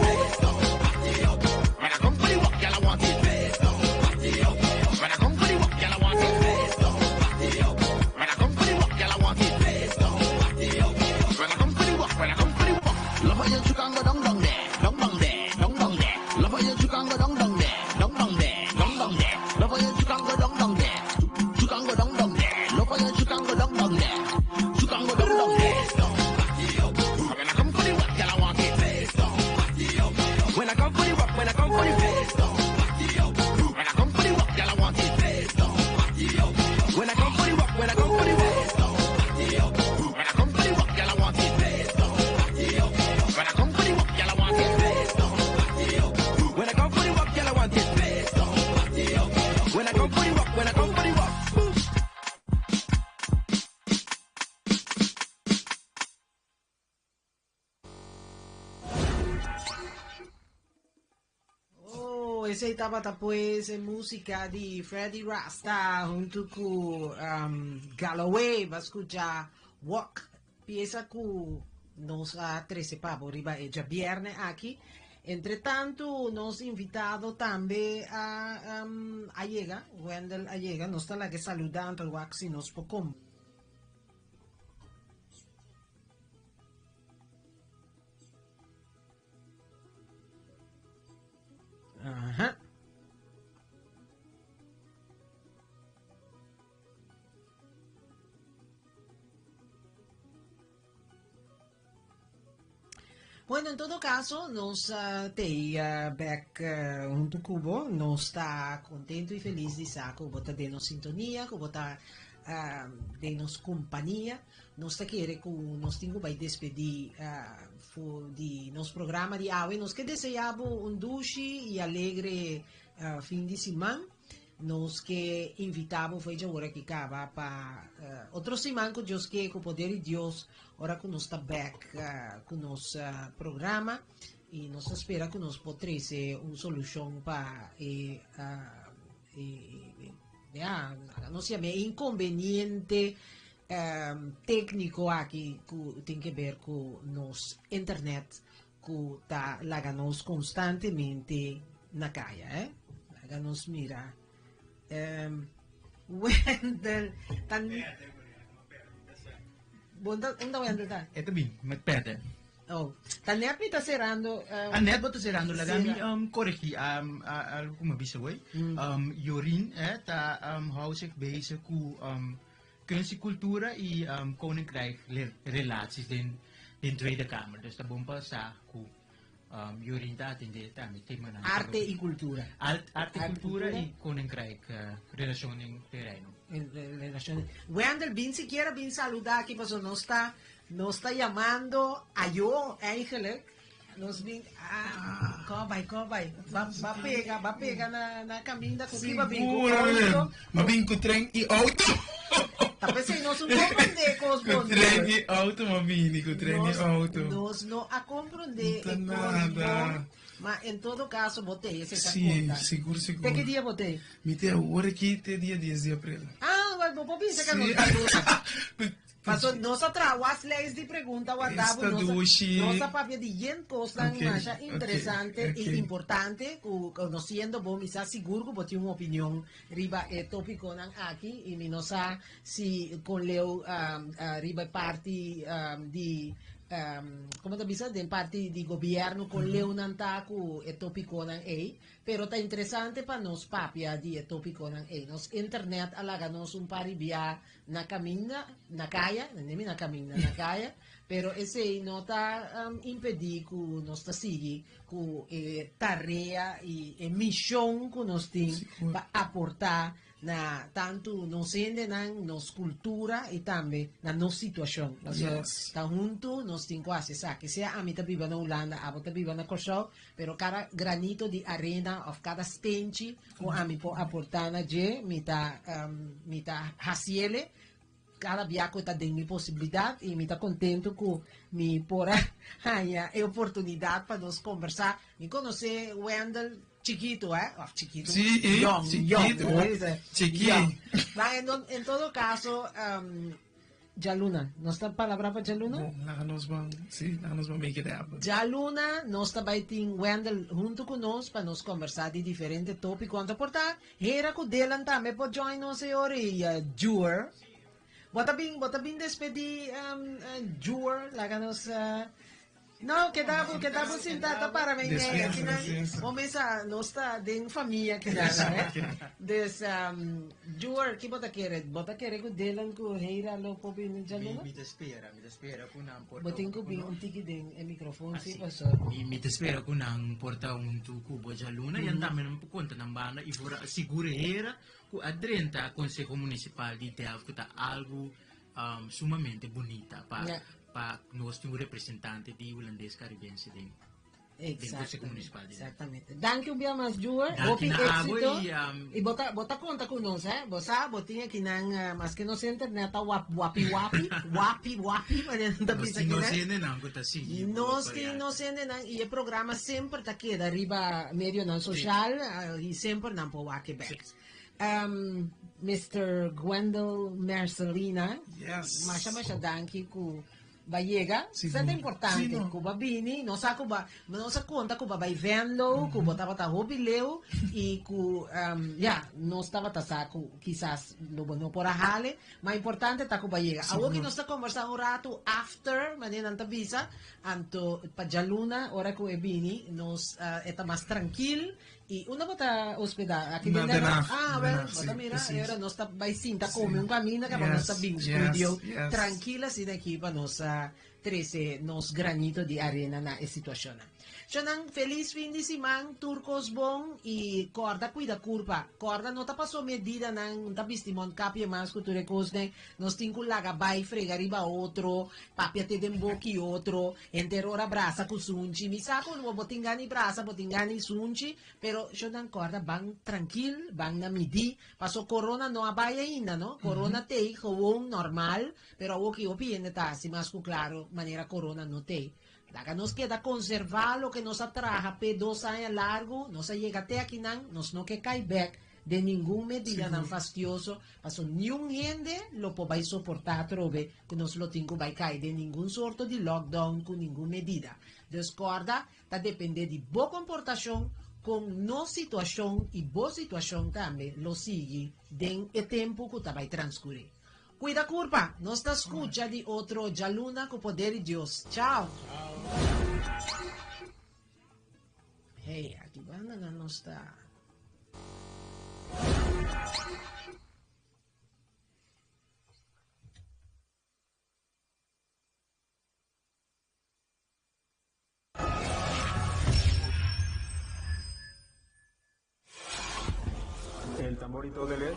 Esei tabata pues e músika di Freddy Rasta huntu ku um, Galloway. Ba skucha Walk, piesa ku nos a trese pa bo riba e djabièrnè aki. Entre tantu nos invitado tambe a um, a yega, Wendell a yega. Nos ta laga e saluda anto wak si nos por kom. Aha. Bueno, en todo caso, nos uh, te uh, back uh, hunto cubo. Nos ta contento y feliz di sa cu bo ta den nos sintonia, cu bo ta uh, den nos compania. Nos ta kere ku nos tin ku bai despedí for di nos programa di awe. Nos ke deseá bo un dushi i alegre fin di siman. Nos ke invitá bo for e djaora ki kaba pa otro siman ku Dios ke, ku poder di Dios, ora ku nos ta bèk ku nos programa. I nos ta spera ku nos por trese un solushon pa e ya, nos yam'é inkonveniente Tékniko aki ku tin ke ber ku nos internet ku ta laga nos konstantemente na kaya eh. Laga nos mira. Wendel ta Bon ta unda Wendel ta? E ta bin met perde. Oh, ta net mi ta serando. Ah, net bo ta serando. Laga mi um, corregí um, algo ku mi a bisa hoy. Um, Jorien eh, ta um, hou zich bezig ku um, kunst y cultura y um, koninkrijk relaties den, den Tweede Kamer. Dus ta bon pa sa ku um, Jorien ta atendé tambe temanan. Arte y cultura. Art, arte y cultura y koninkrijk uh, relacion den Reino. En, relacion. Wendel, bin sikiera bin saluda aki paso nos ta Nos ta yamando ayo eigenlijk. Nos bin ah, ko bai ko bai. Ba ba pega, ba pega na na caminda cu ki ba bin cu auto. Ma bin cu tren y auto. Ta pesey nos un comprende cos bon. Cu tren y auto ma bini, cu tren y auto. Nos no a comprende e cos bon. Ma en todo caso bo tey, esey ta conta. Si, sigur sigur. Te ki dia bo tey? Mi tey awor aki te dia dies di april. Ah, bo por bisa ca nos ta luna. Paso nos a traha waslijst di pregunta warda bo, Esta dushi. nos a papia di yen cosnan Ok, masha ok, interesante y ok. importante cu conociendo bo mi sa sigur cu bo tin un opinion riba e topiconan aki y mi no sa si con leu riba e parti di como ta bisa den parti di gobierno con leu nan ta cu e topiconan ey. Pero ta interesante pa nos papia di e topiconan ey. Nos internet a laga nos un par di bia na caminda, na caya, no mi na caminda, na caya, pero esey no ta impedi cu nos ta sigui cu e tarea y e mision cu nos tin pa aporta na tantu nos hendenan, nos cultura y tambe na nos situacion. Pasobra ta hunto nos tin cu haci esaki. Sea ami ta biba na Hulanda, abo ta biba na Corsou, pero cada granito di arena of cada stenchi cu ami por aporta na dje, mi ta mi ta haciele cada bia cu ta den mi posibilidad y mi ta contento cu mi por a haya e oportunidad pa nos combersa. Mi conoce Wendell chikito, eh, of chikito, Sí, eh, yong, yong, chikito, como dice? chiki. Yong. Maar en, en todo caso, Djaluna, nos ta palabra pa djaluna? Bon, laga nos ban, sí, laga nos ban make it happen. Djaluna nos ta bai tin Wendell hunto cu nos pa nos combersa di diferente topico. Anto por ta Hera cu Dylan tambe por join nos e ora y Juer. Bo ta bin, bo ta bin despedi Juer, laga nos No, keda bo, keda bo sinta ta para men eh, Despensa, akinan despensa. bo mesa nos ta den famia keda no, eh. Dus Juer, ki bo ta kere? Bo ta kere ku Dylan ku Heira lo por bini Mi, djaluna? mi ta spera, mi ta spera ku nan por Bo ta tin huntu ku ku bin nos. un tiki den e microfoon Ah, si, si. pastor. Mi, mi ta spera ku nan por ta huntu ku bo djaluna i tambe nan por konta nan banda i for sigur Heira ku a drenta Konseho Munisipal di Delft ku ta algu sumamente bunita pa Ja. pa nos tin un representante di Hulandes Caribense den. Den Konseho Munisipal di. Exactamente. Danki un bia mas Juer. Danki Hopi na abo éxito. y, I bo ta konta ku nos, eh? Bo sa, bo tin akinan, maske nos internet ta wap, wapi wapi, wapi wapi, manera nan ta Nos bisa tin nos akinan. hendenan ku ta sigui bo Nos pa tin real. nos hendenan i e programa semper ta keda riba medionan social, i semper nan por wak e bek. Mister Gwendell Mercelina, Yes. masha masha danki ku Ba yega, Sigur. sa ta importante Sí, no. ku ba bini, nos sa ku ba, nos a konta ku ba bai Venlo, ku bo tabata hopi leu i ku ya, nos tabata sa ku kisas lo bo no por a hale, ma importante ta ku ba yega. Awor ki nos ta kombersá un ratu after, manera nan ta bisa, anto pa djaluna ora ku e bini nos e ta mas trankil I unda bo ta hospedá? Aki den Na Den Haag. Ah, Den wel, Haag, bo ta sí, mira, precies. ora nos ta bai sinta Sí. come un caminda caba nos ta Yes, bin yes, studio yes. tranquil asina aki pa nos a trece nos granito di arena na e situacionnan. Shonan, feliz fin di siman, tur cos bon y corda cuida curpa. Corda no ta paso medidanan, ta bisti mondkapje mas cu tur e cosnan, nos tin cu laga bai frega riba otro, papia te den boki otro, Henter ora brasa ku sunchi. Mi sa ku bo tin gana di brasa, bo tin gana di sunchi, pero shownan kòrda ban trankil, ban na midí. Paso corona no a bai ainda, no? Corona t'ei gewoon normal, pero awor ki hopi hende ta hasi mas ku klaro manera corona no t'ei. Laga nos keda konservá loke nos a traha p'e dos aña largu, nos a yega te akinan, nos no ke kai bèk den ningun medidanan fastioso, paso niun hende lo por bai soportá atrobe ku nos lo tin ku bai kai den ningun sorto di lockdown ku ningun medida. Dus kòrda, ta dependé di bo komportashon kon nos situashon i bo situashon tambe lo sigui den e tempu ku ta bai transkurí. Kuida kurpa! Nos ta skucha di otro djaluna ku poder di Dios. Chao! Hey, aki banda nan nos ta. El tamborito de él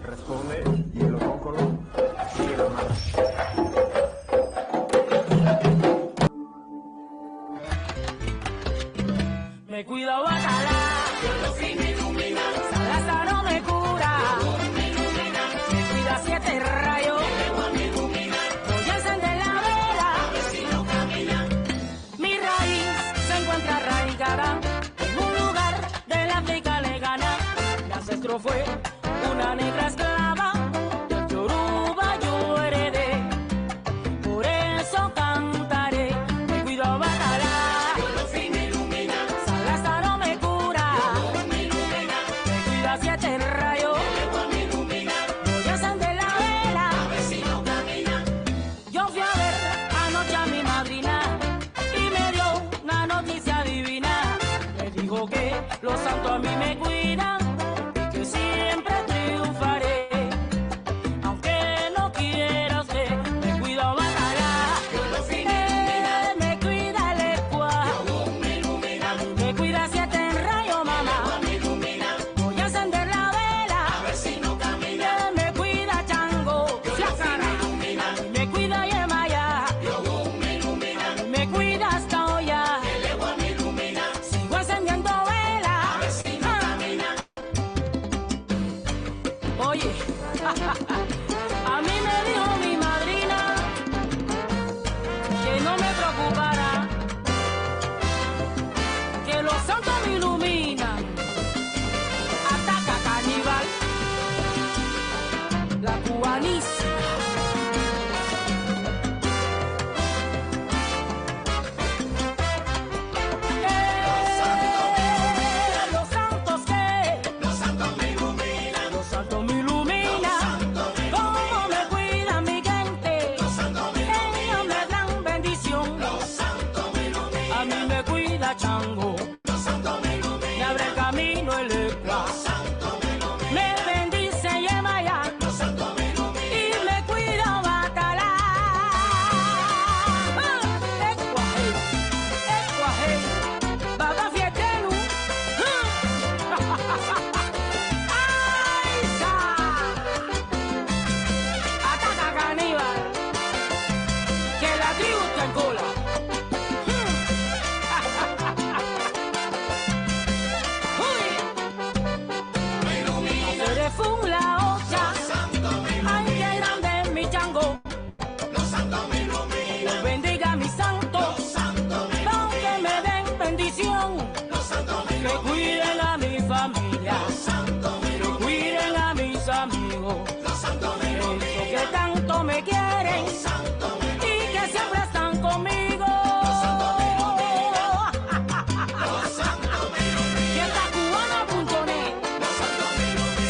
responde y el oróculo sigue la marcha. Me cuida Obatalá, sí me ilumina. San Lázaro me cura, me ilumina. Me cuida siete rayos, me ilumina. Voy a encender la vela, a ver si no camina. Mi raíz se encuentra arraigada en un lugar del África lejana. Mi ancestro fue una negra esclava, del Yoruba yo heredé. Por eso cantaré, me cuido Obatalá. Sí me ilumina. San Lázaro me cura, me ilumina. Me cuida siete rayos, me ilumina. Voy a encender la vela, a ver si no camina. Yo fui a ver anoche a mi madrina y me dio una noticia divina. Me dijo que los santos a mí me cuidan y que siempre triunfaré. Aunque no quiera usted, me cuida Obatalá. Él me cuida el Ecua. A mí me cuida siete rayos, mamá. Voy a encender la vela. A ver si no camina. Él me cuida Chango. Flacara. A mí me cuida Yemaya. A mí me cuida hasta Oya. Sigo encendiendo vela. A ver si no camina. Oye, a mí me dijo mi madrina que no me preocupara, que los santos Que cuiden a mi familia. Que cuiden a mis amigos. Esos que tanto me quieren. Y que siempre están conmigo. Fiestacubana.net.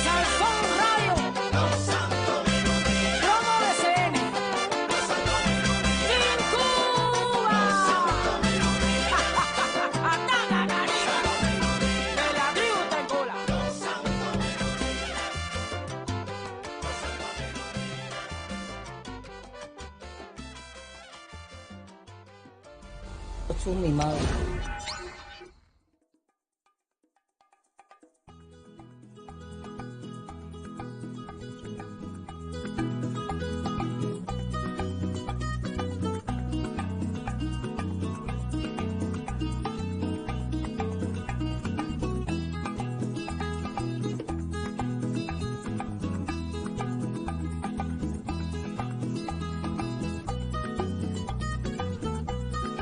Salsón Radio. Promo BCN. En Cuba. Ataca, Que la tribu está en cola. Su mi madre.